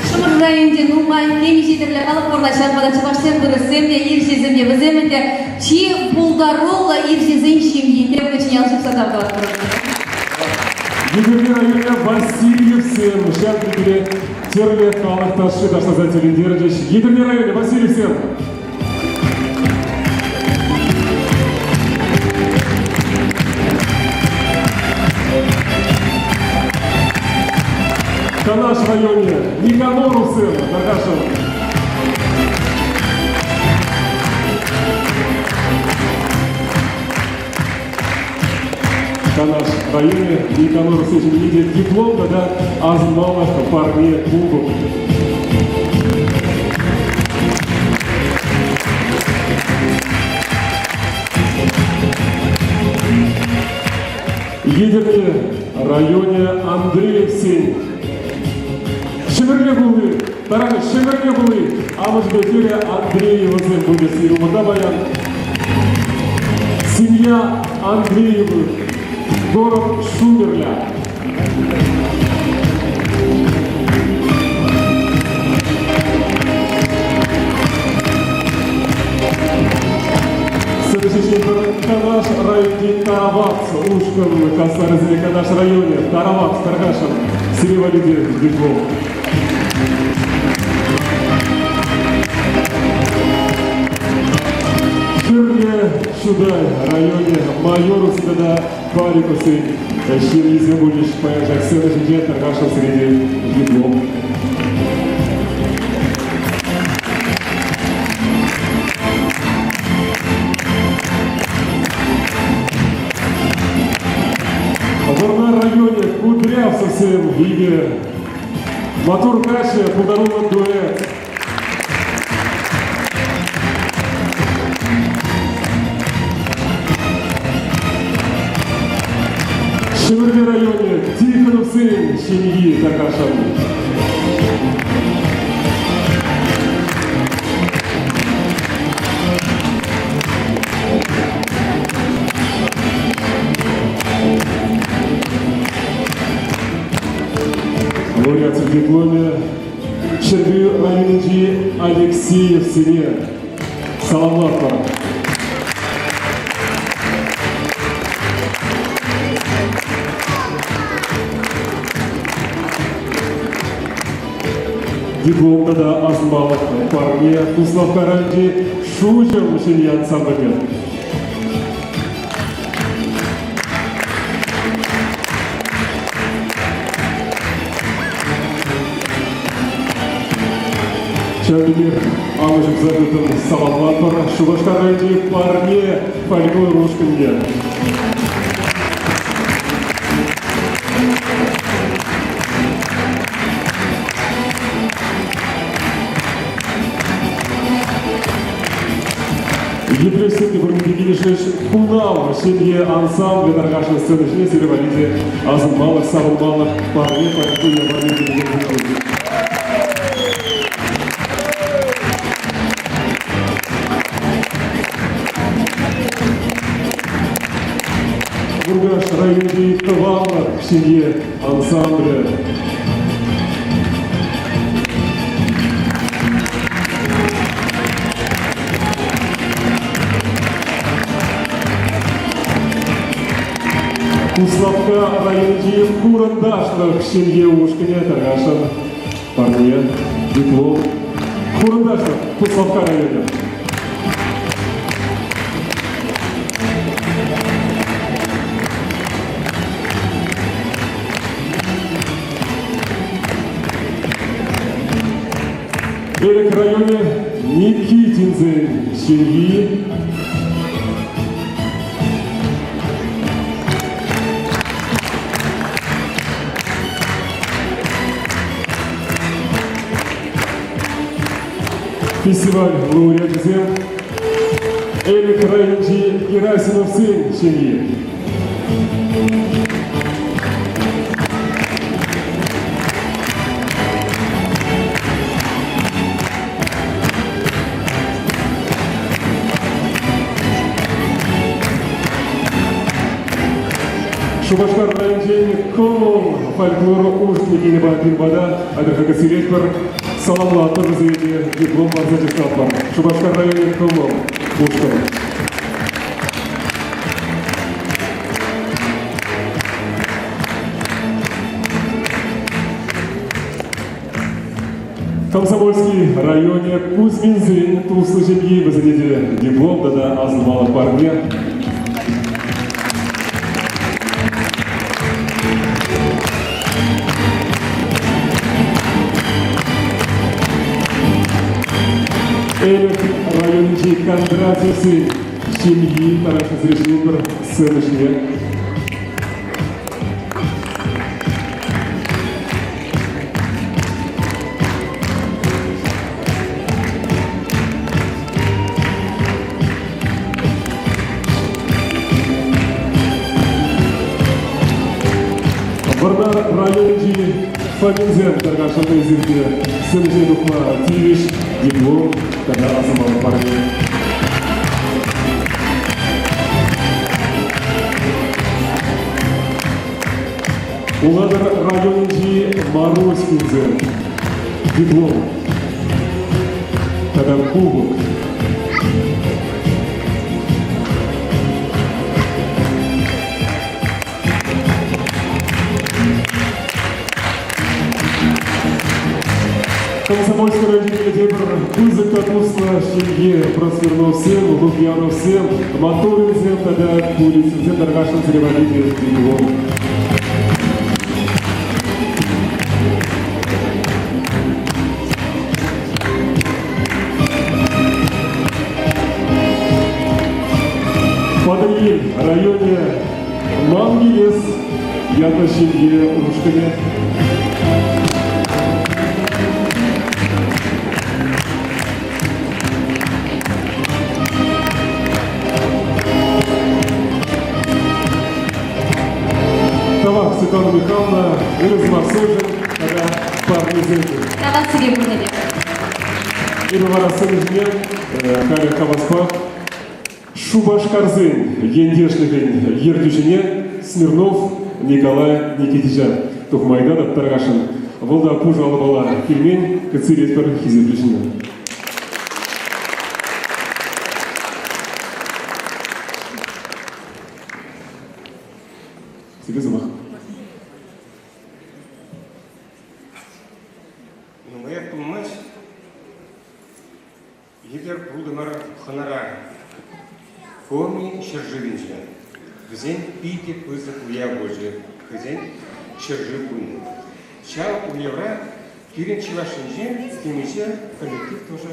Шӑмӑршӑ районӗнче нумай темиҫе тӗрлӗ халӑх пурӑнать. Ҫавӑнпа та чӑвашсем, вырӑссем те, ирҫесем те, вӗсем ӗнтӗ чи пултаруллӑ ирҫесен ҫемйи. Тепӗр ял ҫыпса тав тӑватпӑр. Етӗрне районӗ Васильевсем ҫак пикере тӗрлӗ халӑх ташши ташласа тӗлӗнтерчӗҫ. Етӗрне районӗ Васильевсем! Канаш районӗ Никаноровсем тархасшӑн. Канаш районӗ Никаноровсен ҫемйине те диплом тата асӑнмалӑх парне кубок. Етӗрне районӗ Андреевсен Ҫӗмӗрле хули, таран Ҫӗмӗрле хули амӑшӗпе хӗрӗ Андреевасем пулӗ сирӗн паян. Семья Андреевых, город Шумерля. ҫитетпӗр Канаш районти Тарават ушкӑн хастарӗсене Канаш районӗ Тарават тархасшӑн сире валли те диплом. Хӗрлӗ Чутай районӗ Майоровсен тата Париковсен ҫемйисем пулчӗҫ паян ҫак сцена ҫинче тархасшӑн сире те диплом. Вӑрнар районӗ Кудрявцевсем икӗ маттур каччӑ пултаруллӑ дуэт. Ҫӗмӗрле районӗ Тихоновсен ҫемйи тархасшӑн. Лауреатсен дипломӗ Ҫӗрпӳ районӗнчи Алексеевсене саламлатпӑр. Диплом тата асӑнмалӑх парне Куславкка районӗнчи Шуҫӑм ҫемье ансамбльне. Ҫавӑн пекех алӑ ҫупса хыттӑн саламлатпӑр Шупашкар районӗнчи парне фольклор ушкӑнне. Йӗпреҫсем те пуринпе килӗшрӗҫ. Хунав ҫемье ансамблӗ тархасшӑн сцена ҫине сире валли те асӑнмалӑх, савӑнмалӑх парне паянхи уява йӗркелекен Муркаш районӗнчи Тӑванлӑх ҫемье ансамблӗ. Куславкка районӗнчи Хурӑнташлӑх ҫемье ушкӑнӗ тархасшӑн парне, диплом. Хурӑнташлӑх, Куславкка районӗ. Элӗк районӗ Никитинсен ҫемйи. Фестиваль лауреачӗсем Элӗк районӗнчи Герасимовсен ҫемйи. Шупашкар районӗнчен Кӑмӑл фольклор ушкӑнӗ килнӗ пирӗн пата Атьӑр-ха сиретпӗр. Саламлатпӑр вӗсене те диплом парса чыслатпӑр. Шупашкар районӗ Кӑмӑл ушкӑн. Комсомольски районӗ Кузьминсен туслӑ ҫемйи вӗсене те диплом тата асӑнмалӑх парне. Элӗк районӗнчи Кондратьевсен ҫемйи тарашӗсене ҫӗнетпӗр сцена ҫине. Вӑрнар районӗнчи Фоминсем тархасшӑн эсир те сцена ҫине тухма тивӗҫ диплом тата асӑнмалӑх парне. Улатӑр районӗнчи Морозкинсем диплом тата кубок. Комсомольски районӗнче тепӗр пысӑк та туслӑ ҫемье Просверновсем, Лукьяновсем, Моторинсем тата Курицынсем тархасшӑн сире валли те диплом. Патӑрьел районӗ Ман килес ятлӑ ҫемье ушкӑнӗ. Тавах, Светлана Михайловна, ырӑ сӑмахсемшӗн тата парнесемшӗн. Тавах сире пурне те. Эпӗ вара сцена ҫине халӗ хаваспах Шупашкарсен ентешлӗхӗн ертӳҫине Смирнов Николай Никитича тухма ыйтатӑп тархасшӑн. Вӑл та пушӑ алӑпала килмен, кӗтсе илетпӗр хисеплӗ ҫынна. Сире сӑмах. Нумаях пулмасть Эпир пултӑмӑр хӑнара. Коми ҫӗршывӗнче. Вӗсен питӗ пысӑк уяв пулчӗ, хӑйсен ҫӗршыв кунӗ. Ҫав уявра пирӗн Чӑваш Енче темиҫе коллектив тоже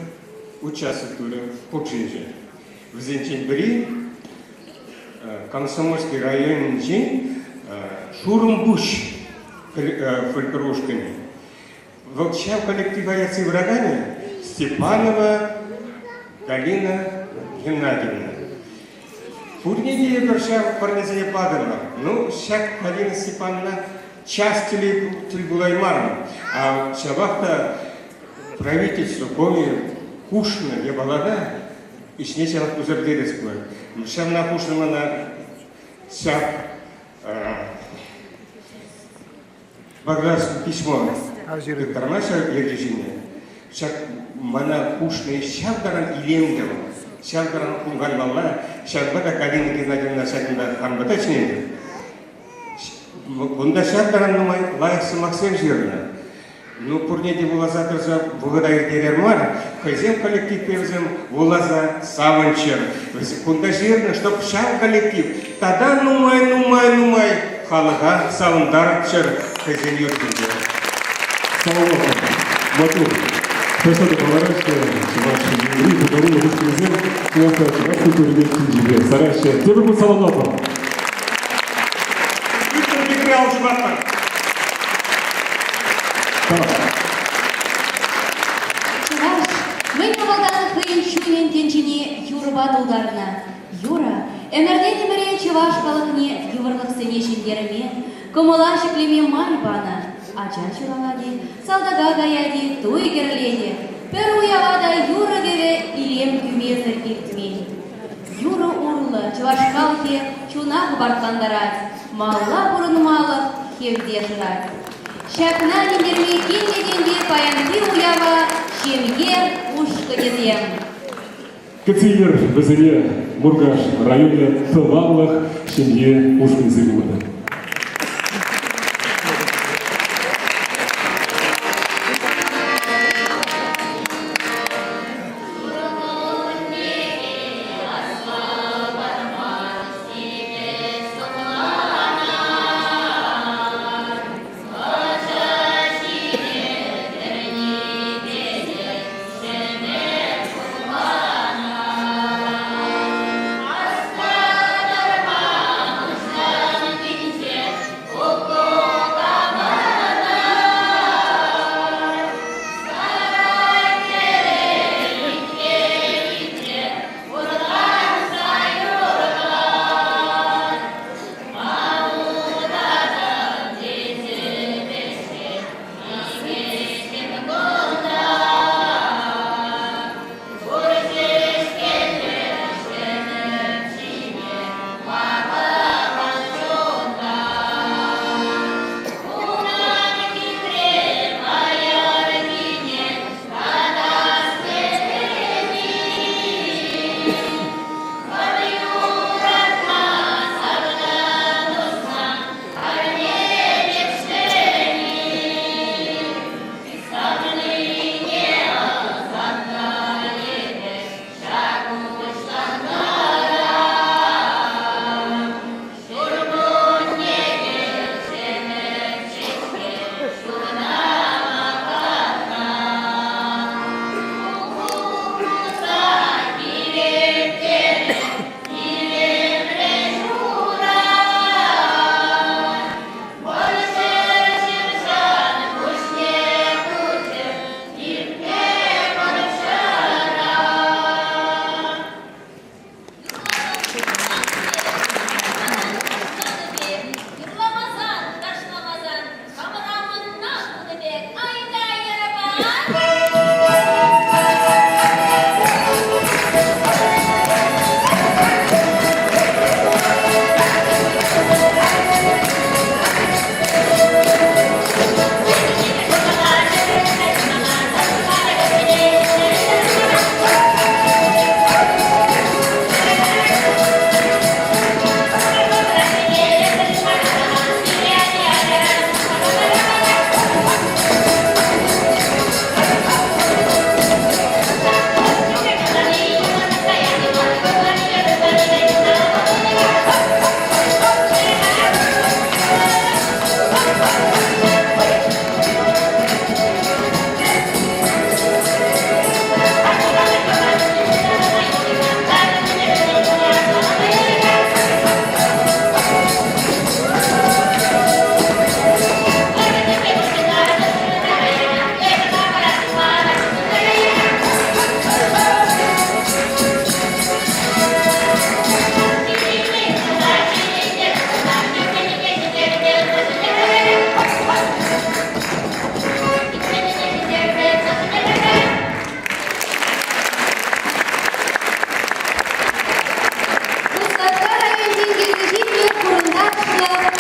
участвовать турӗ, хутшӑнчӗ. Вӗсенчен пӗри Комсомольски районӗнчи Шурӑмпуҫ фольклор ушкӑнӗ. Вӑл ҫав коллектива ертсе пыраканӗ Степанова Галина Геннадьевна. Пурне те эпир ҫав парнесене патӑмӑр. Ну, ҫак Галина Степановна час тӗл пулаймарӑм. А ҫапах та правительство коми хушнӑ япалана ӗҫне ҫавах туса пӗтерес пулать. Ҫавна хушнӑ мана ҫак Баграс письмо тыттарма ҫав ертӳҫӗне. Ҫак мана хушни ҫав таран илемлӗ вӑл, ҫав таран хумханмалла. Ҫавӑнпа та Галина Геннадьевна ҫакӑнта хампа та чӗнетӗп. Кунта ҫав таран нумай лайӑх сӑмахсем ҫырнӑ. Ну, пурне те вуласа тӑрса вӑхӑта ирттерер мар, хӑйсем коллективпе вӗсем вуласа савӑнччӑр. Кунта ҫырнӑ, чтоб ҫав коллектив тата нумай-нумай-нумай халӑха савӑнтарччӑр хӑйсен юррипе. Саламлатпӑр. Маттур. Хӑйса та калараҫҫӗ, чӑваш Енри пултаруллӑ ушкӑнӗсем чӑнах та чӑваш культурине тӗнчипе сараҫҫӗ. Тепӗр хут саламлатпӑр. Виктор Михайлович Ватман. Чӑваш мӗн авалтан хӑйӗн чунӗн тӗнчине юрӑпа тултарнӑ. Юрӑ ӗмӗртен ӗмӗре чӑваш халӑхне йывӑрлӑхсене ҫӗнтерме, кӑмӑла ҫӗклеме май панӑ. Ача ҫуралать-и, салтака каять-и, туй кӗрлет-и, пӗр уява та юрӑ-кӗвӗ илем кӳмесӗр иртмен. Юрӑ урлӑ чӑваш халӑхӗ чуна хӑпартлантарать, малалла пурӑнмалӑх хевте шырать. Ҫакна ӗнентерме килнӗ тенки паянхи уява ҫемье ушкӑнӗсем. Кӗтсе илер вӗсене Муркаш районӗ тӑванлӑх ҫемье ушкӑнӗсем пулнӑ.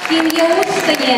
Ҫемье ушкӑнӗ.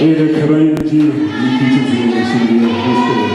Элӗк районӗнчи Никитинсен ҫемье ушкӑнӗ.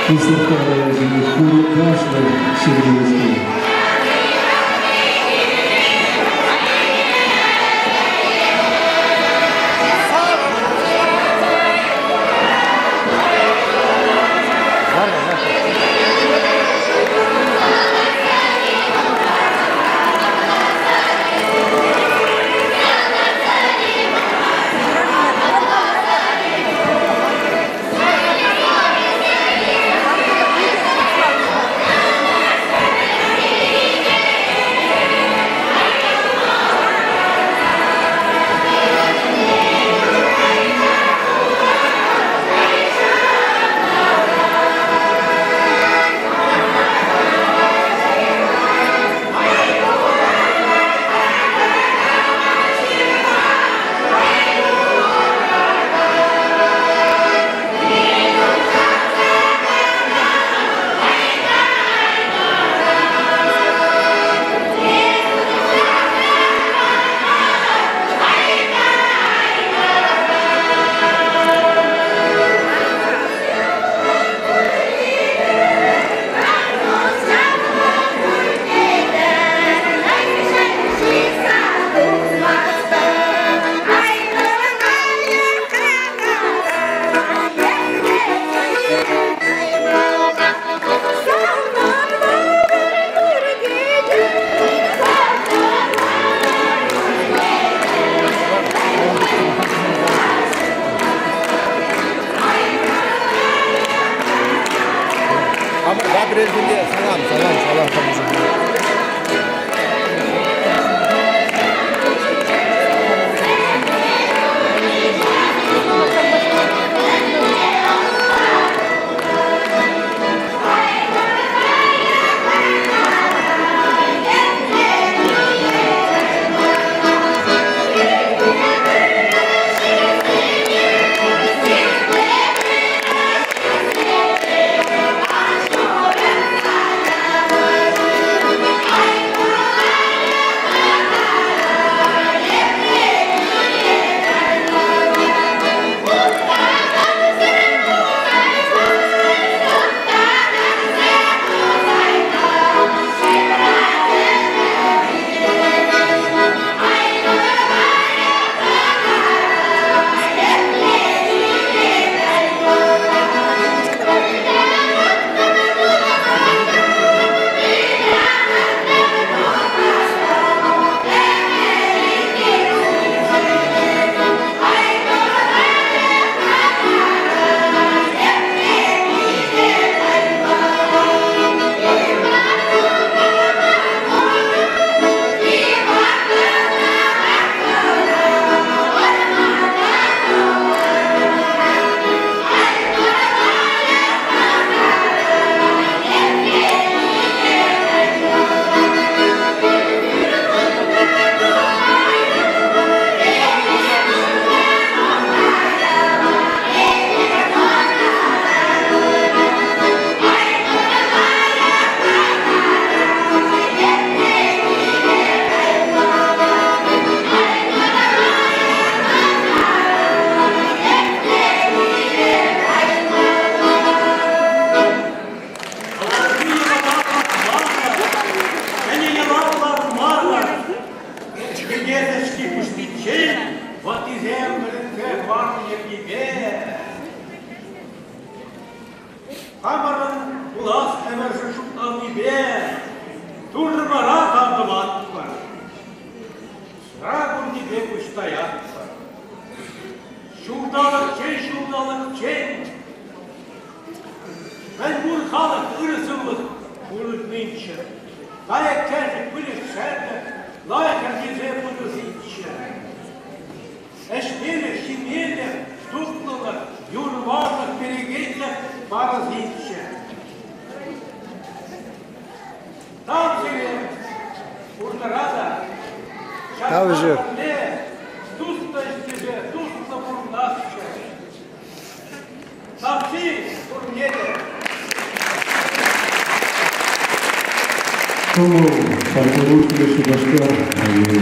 Куславкка районӗнчи Хурӑнташлӑ ҫемье ушкӑнӗ. Салам, салам, салам. Хамӑрӑн пулас ӗмӗршӗн шутланнипе Туррӑмӑра тав тӑватпӑр. Ҫӑра курнипе пуҫ таятпӑр. Ҫулталӑкчен ҫулталӑкчен мӗнпур халӑх ырӑ сывлӑх пурӑннинччӗ. Кайӑк-кӗшӗк, выльӑх-чӗрлӗх лайӑх ӗрчесе пырӑсинччӗ. Ӗҫмелӗх, ҫимелӗх, тутлӑлӑх, юр-варлӑх, перекетлӗх парӑсинччӗ. Тав сире пурнӑра та ҫакна пӗрле туслӑ ӗҫлесе туслӑ пурӑнасчӗ. Тавси пурне те! Кӑмӑл фольклор Шупашкар районӗ.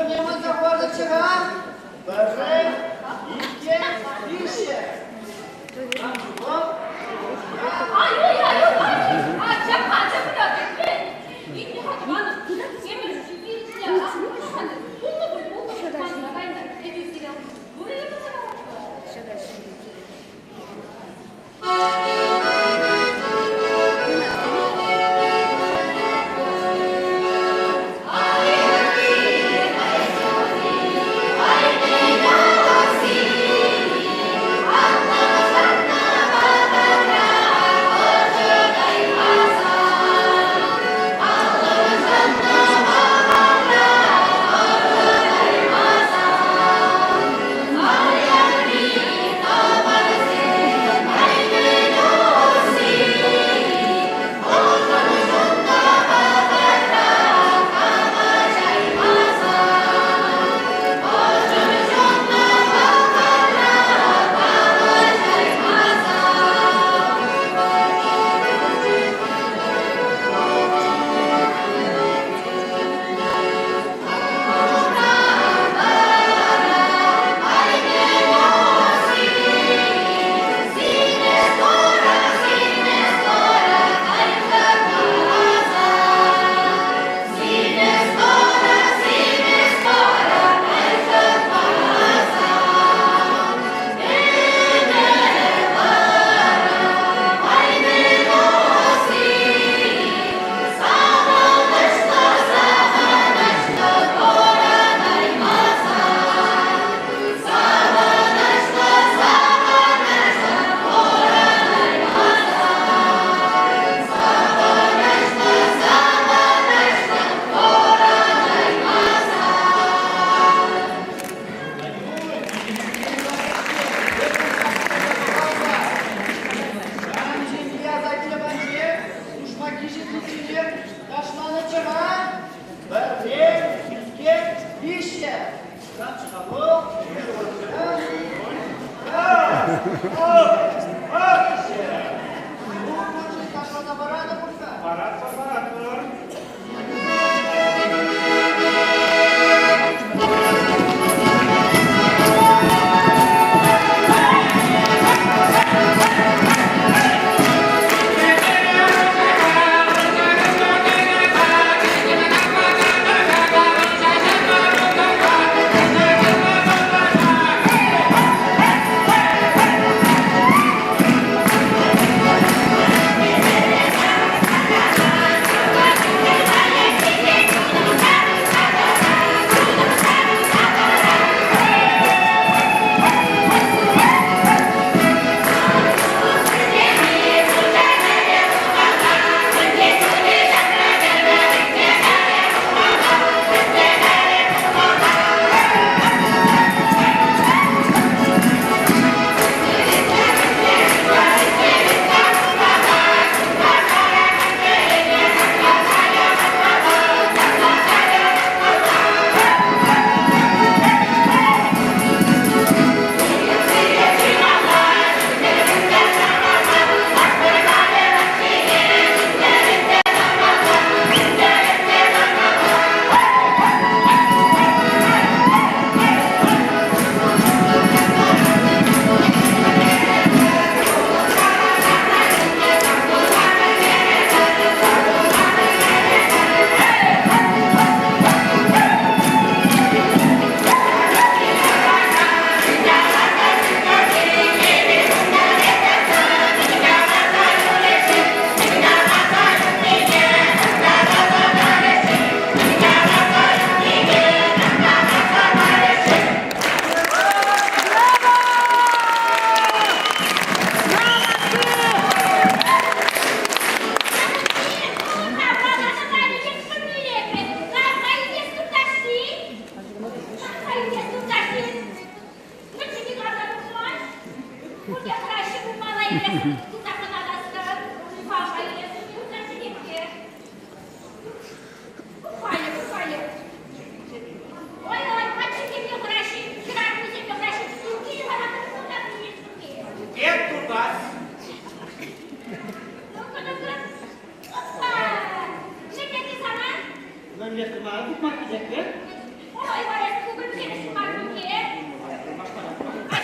Номерне манса хӑварнӑччӗ-ха. Пӗрре, иккӗ, виҫҫӗ.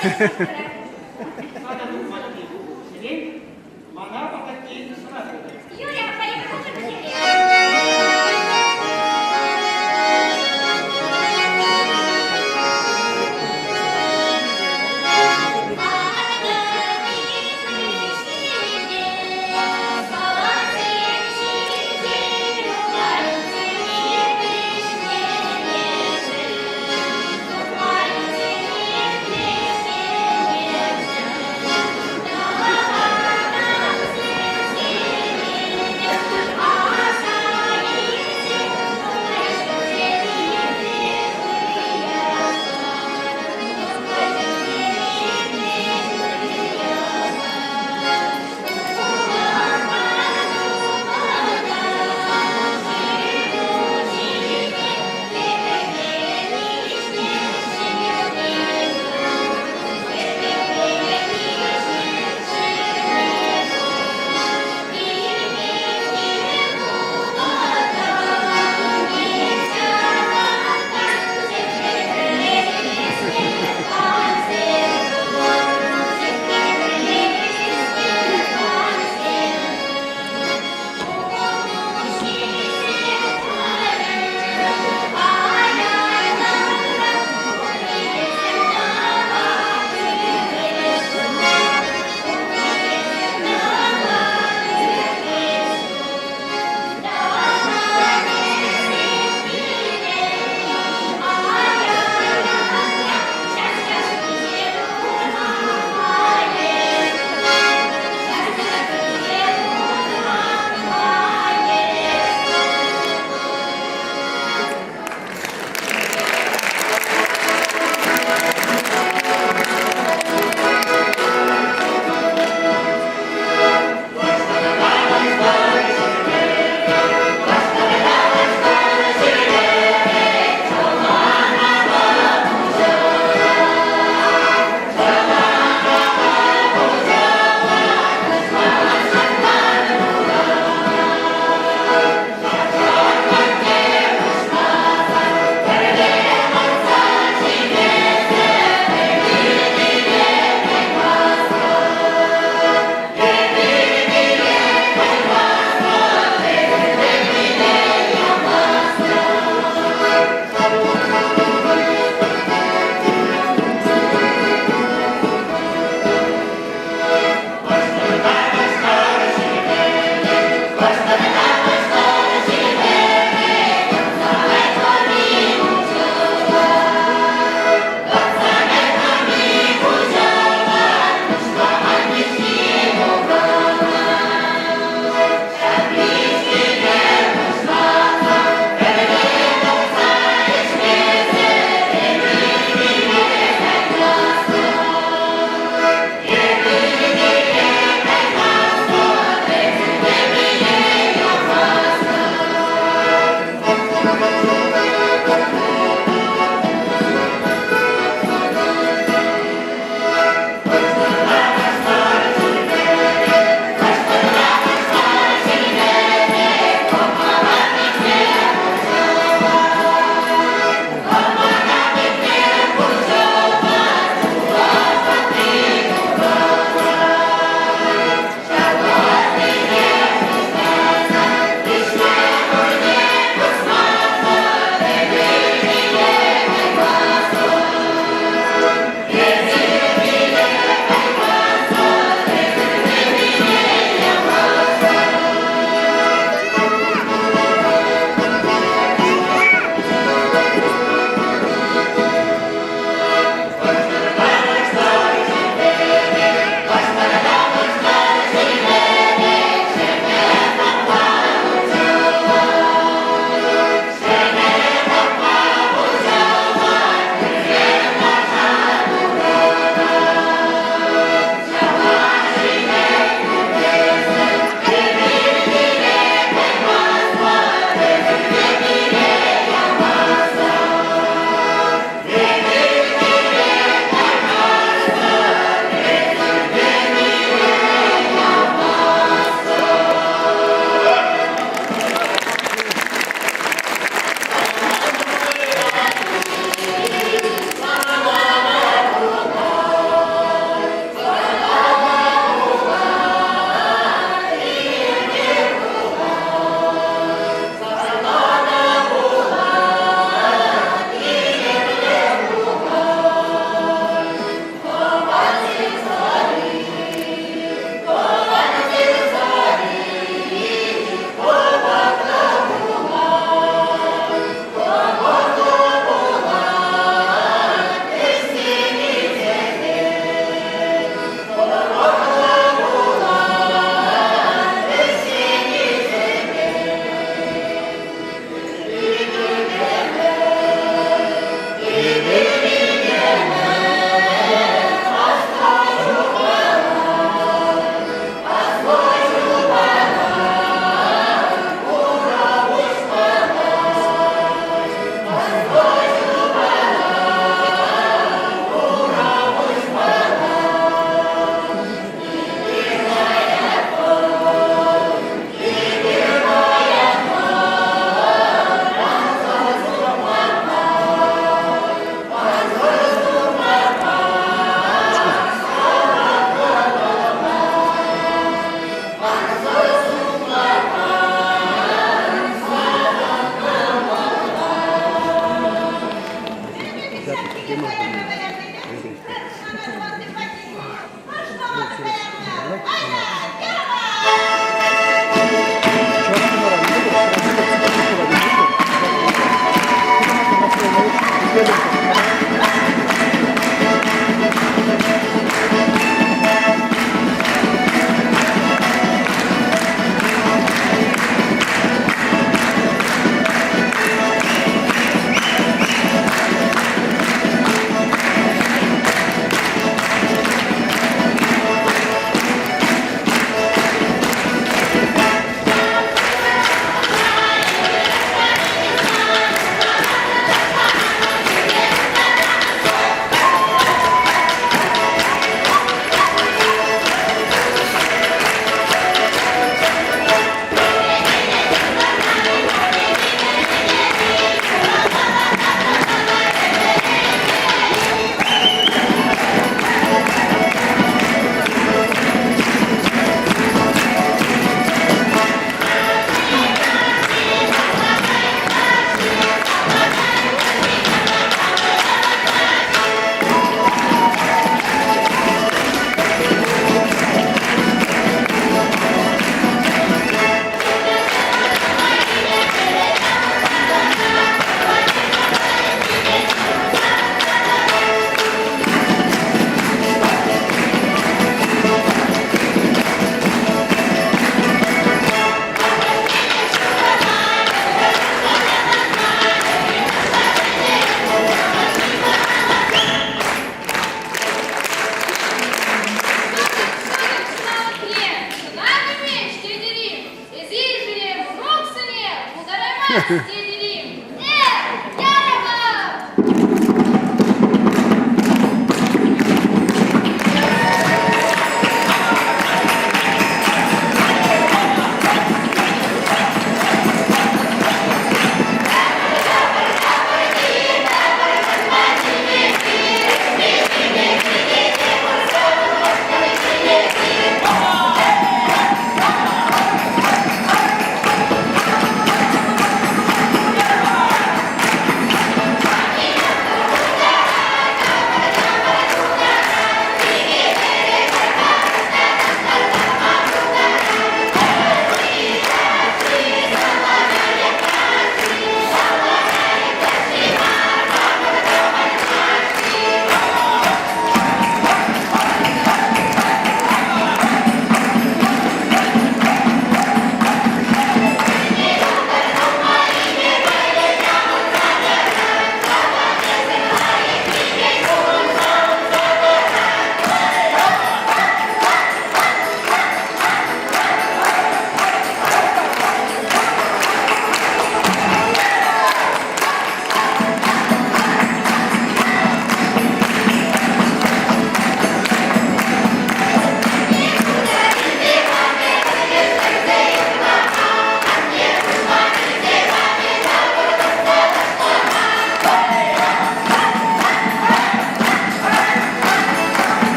Сана тухма ҫӗлен, мана патакки сӑра Юрӗ, аппа, эпӗ кукӑль пӗҫерем.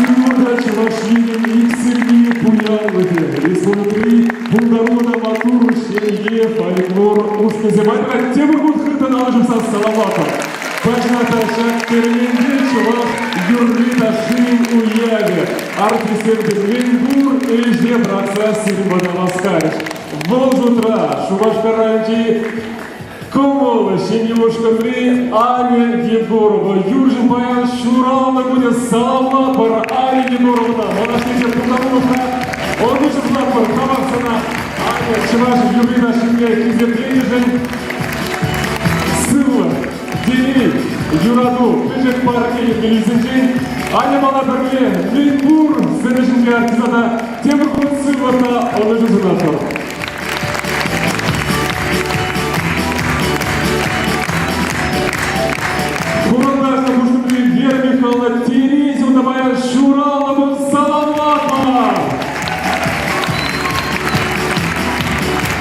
Сывӑ та Чӑваш Енӗн иксӗлми пуянлӑхӗ, республикӑри пултаруллӑ та маттур ҫемье фольклор ушкӑнӗсем айтӑр тепӗр хут хыттӑн алӑ ҫупса саламлатпӑр. Паҫна та ҫак керменте чӑваш юрри-ташшин уявӗ. Артистсем те мӗнпур ӗҫе пӑрахса сирӗн пата васкарӗҫ. Вӑл шутра Шупашкар районӗнчи Кӑмӑл ҫемье ушкӑнри Аня Егорова юрҫӑ паян ҫуралнӑ кунӗ саламлатпӑр Аня Егоровна. Малашне пултарулӑхра ӑнӑҫу сунатпӑр. Тавах сана, Аня, чӑваш юрри-ташшине хисепленӗшӗн. Сывлӑх, телей, юрату, пӗчӗк парне йӗркелӳсенчен Аня мана пӗрле мӗнпур сцена ҫинче артиста та тепӗр хут сывлӑх та ӑнӑҫу сунатпӑр. Хурӑнташлӑ ушкӑнри Вера Михайловна Терентьевна паян ҫуралнӑ кун саламлатпӑр!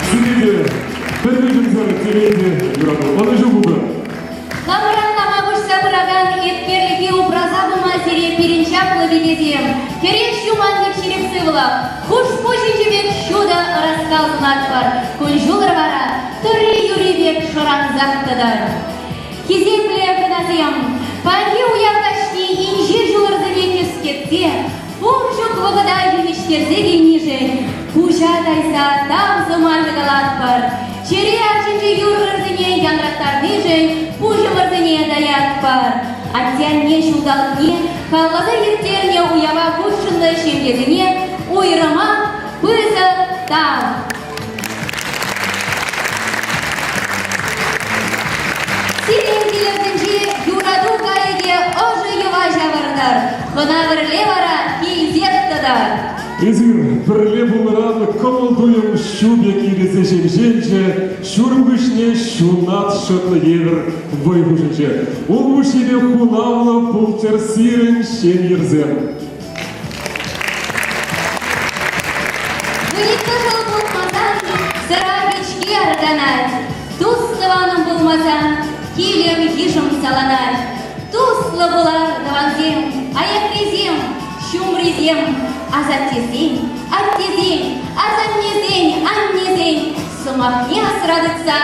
Сире те пӗр вӗҫӗмсӗр телей те юрату, ӑнӑҫу пултӑр! Хамӑран лама куҫса пыракан еткерлӗхе упраса пыма сире пирӗн чаплӑ пикесем, кӗреш юман пек ҫирӗп сывлӑх, хушпу ҫинчи пек ҫутӑ ӑраскал сунатпӑр, кун-ҫулӑр вара тӑрри юри пек шӑрансах тӑтӑр. Хисеплӗ хӑнасем, паянхи уяв каҫне инҫе ҫулӑрсене кӗскетсе, пур-ҫук вӑхӑта йӳнӗҫтерсе килнишӗн пуҫа тайса тав сӑмахӗ калатпӑр. Чӗре арчинчи юррӑрсене янраттарнишӗн пуҫӑмӑрсене таятпӑр. Атте-анне ҫулталӑкне халласа ирттернӗ уява хутшӑннӑ ҫемьесене уйрӑмах пысӑк тав. Сирӗн килӗрсенче юрату кайӑкӗ ӑшӑ йӑва ҫавӑртӑр, хӑна-вӗрле вара килсех тӑтӑр. Эсир пӗрле пулнӑран кӑмӑл-туйӑм ҫу пек ирӗлсе ҫемҫелчӗ, ҫурӑм хыҫне ҫунат шӑтнӑ евӗр вӑй хушӑнчӗ. Ун пуҫӗпе хунавлӑ пулччӑр сирӗн ҫемйӗрсем. Выльӑх-кӑшӑл пулмасан сӑра пички арканать, тус-тӑванӑм пулмасан килӗм-йышӑм саланать. Туслӑ пулар, тӑвансем, аякрисем, ҫумрисем, асаттесен, аттесен, асаннесен, аннесен сӑмахне асра тытса.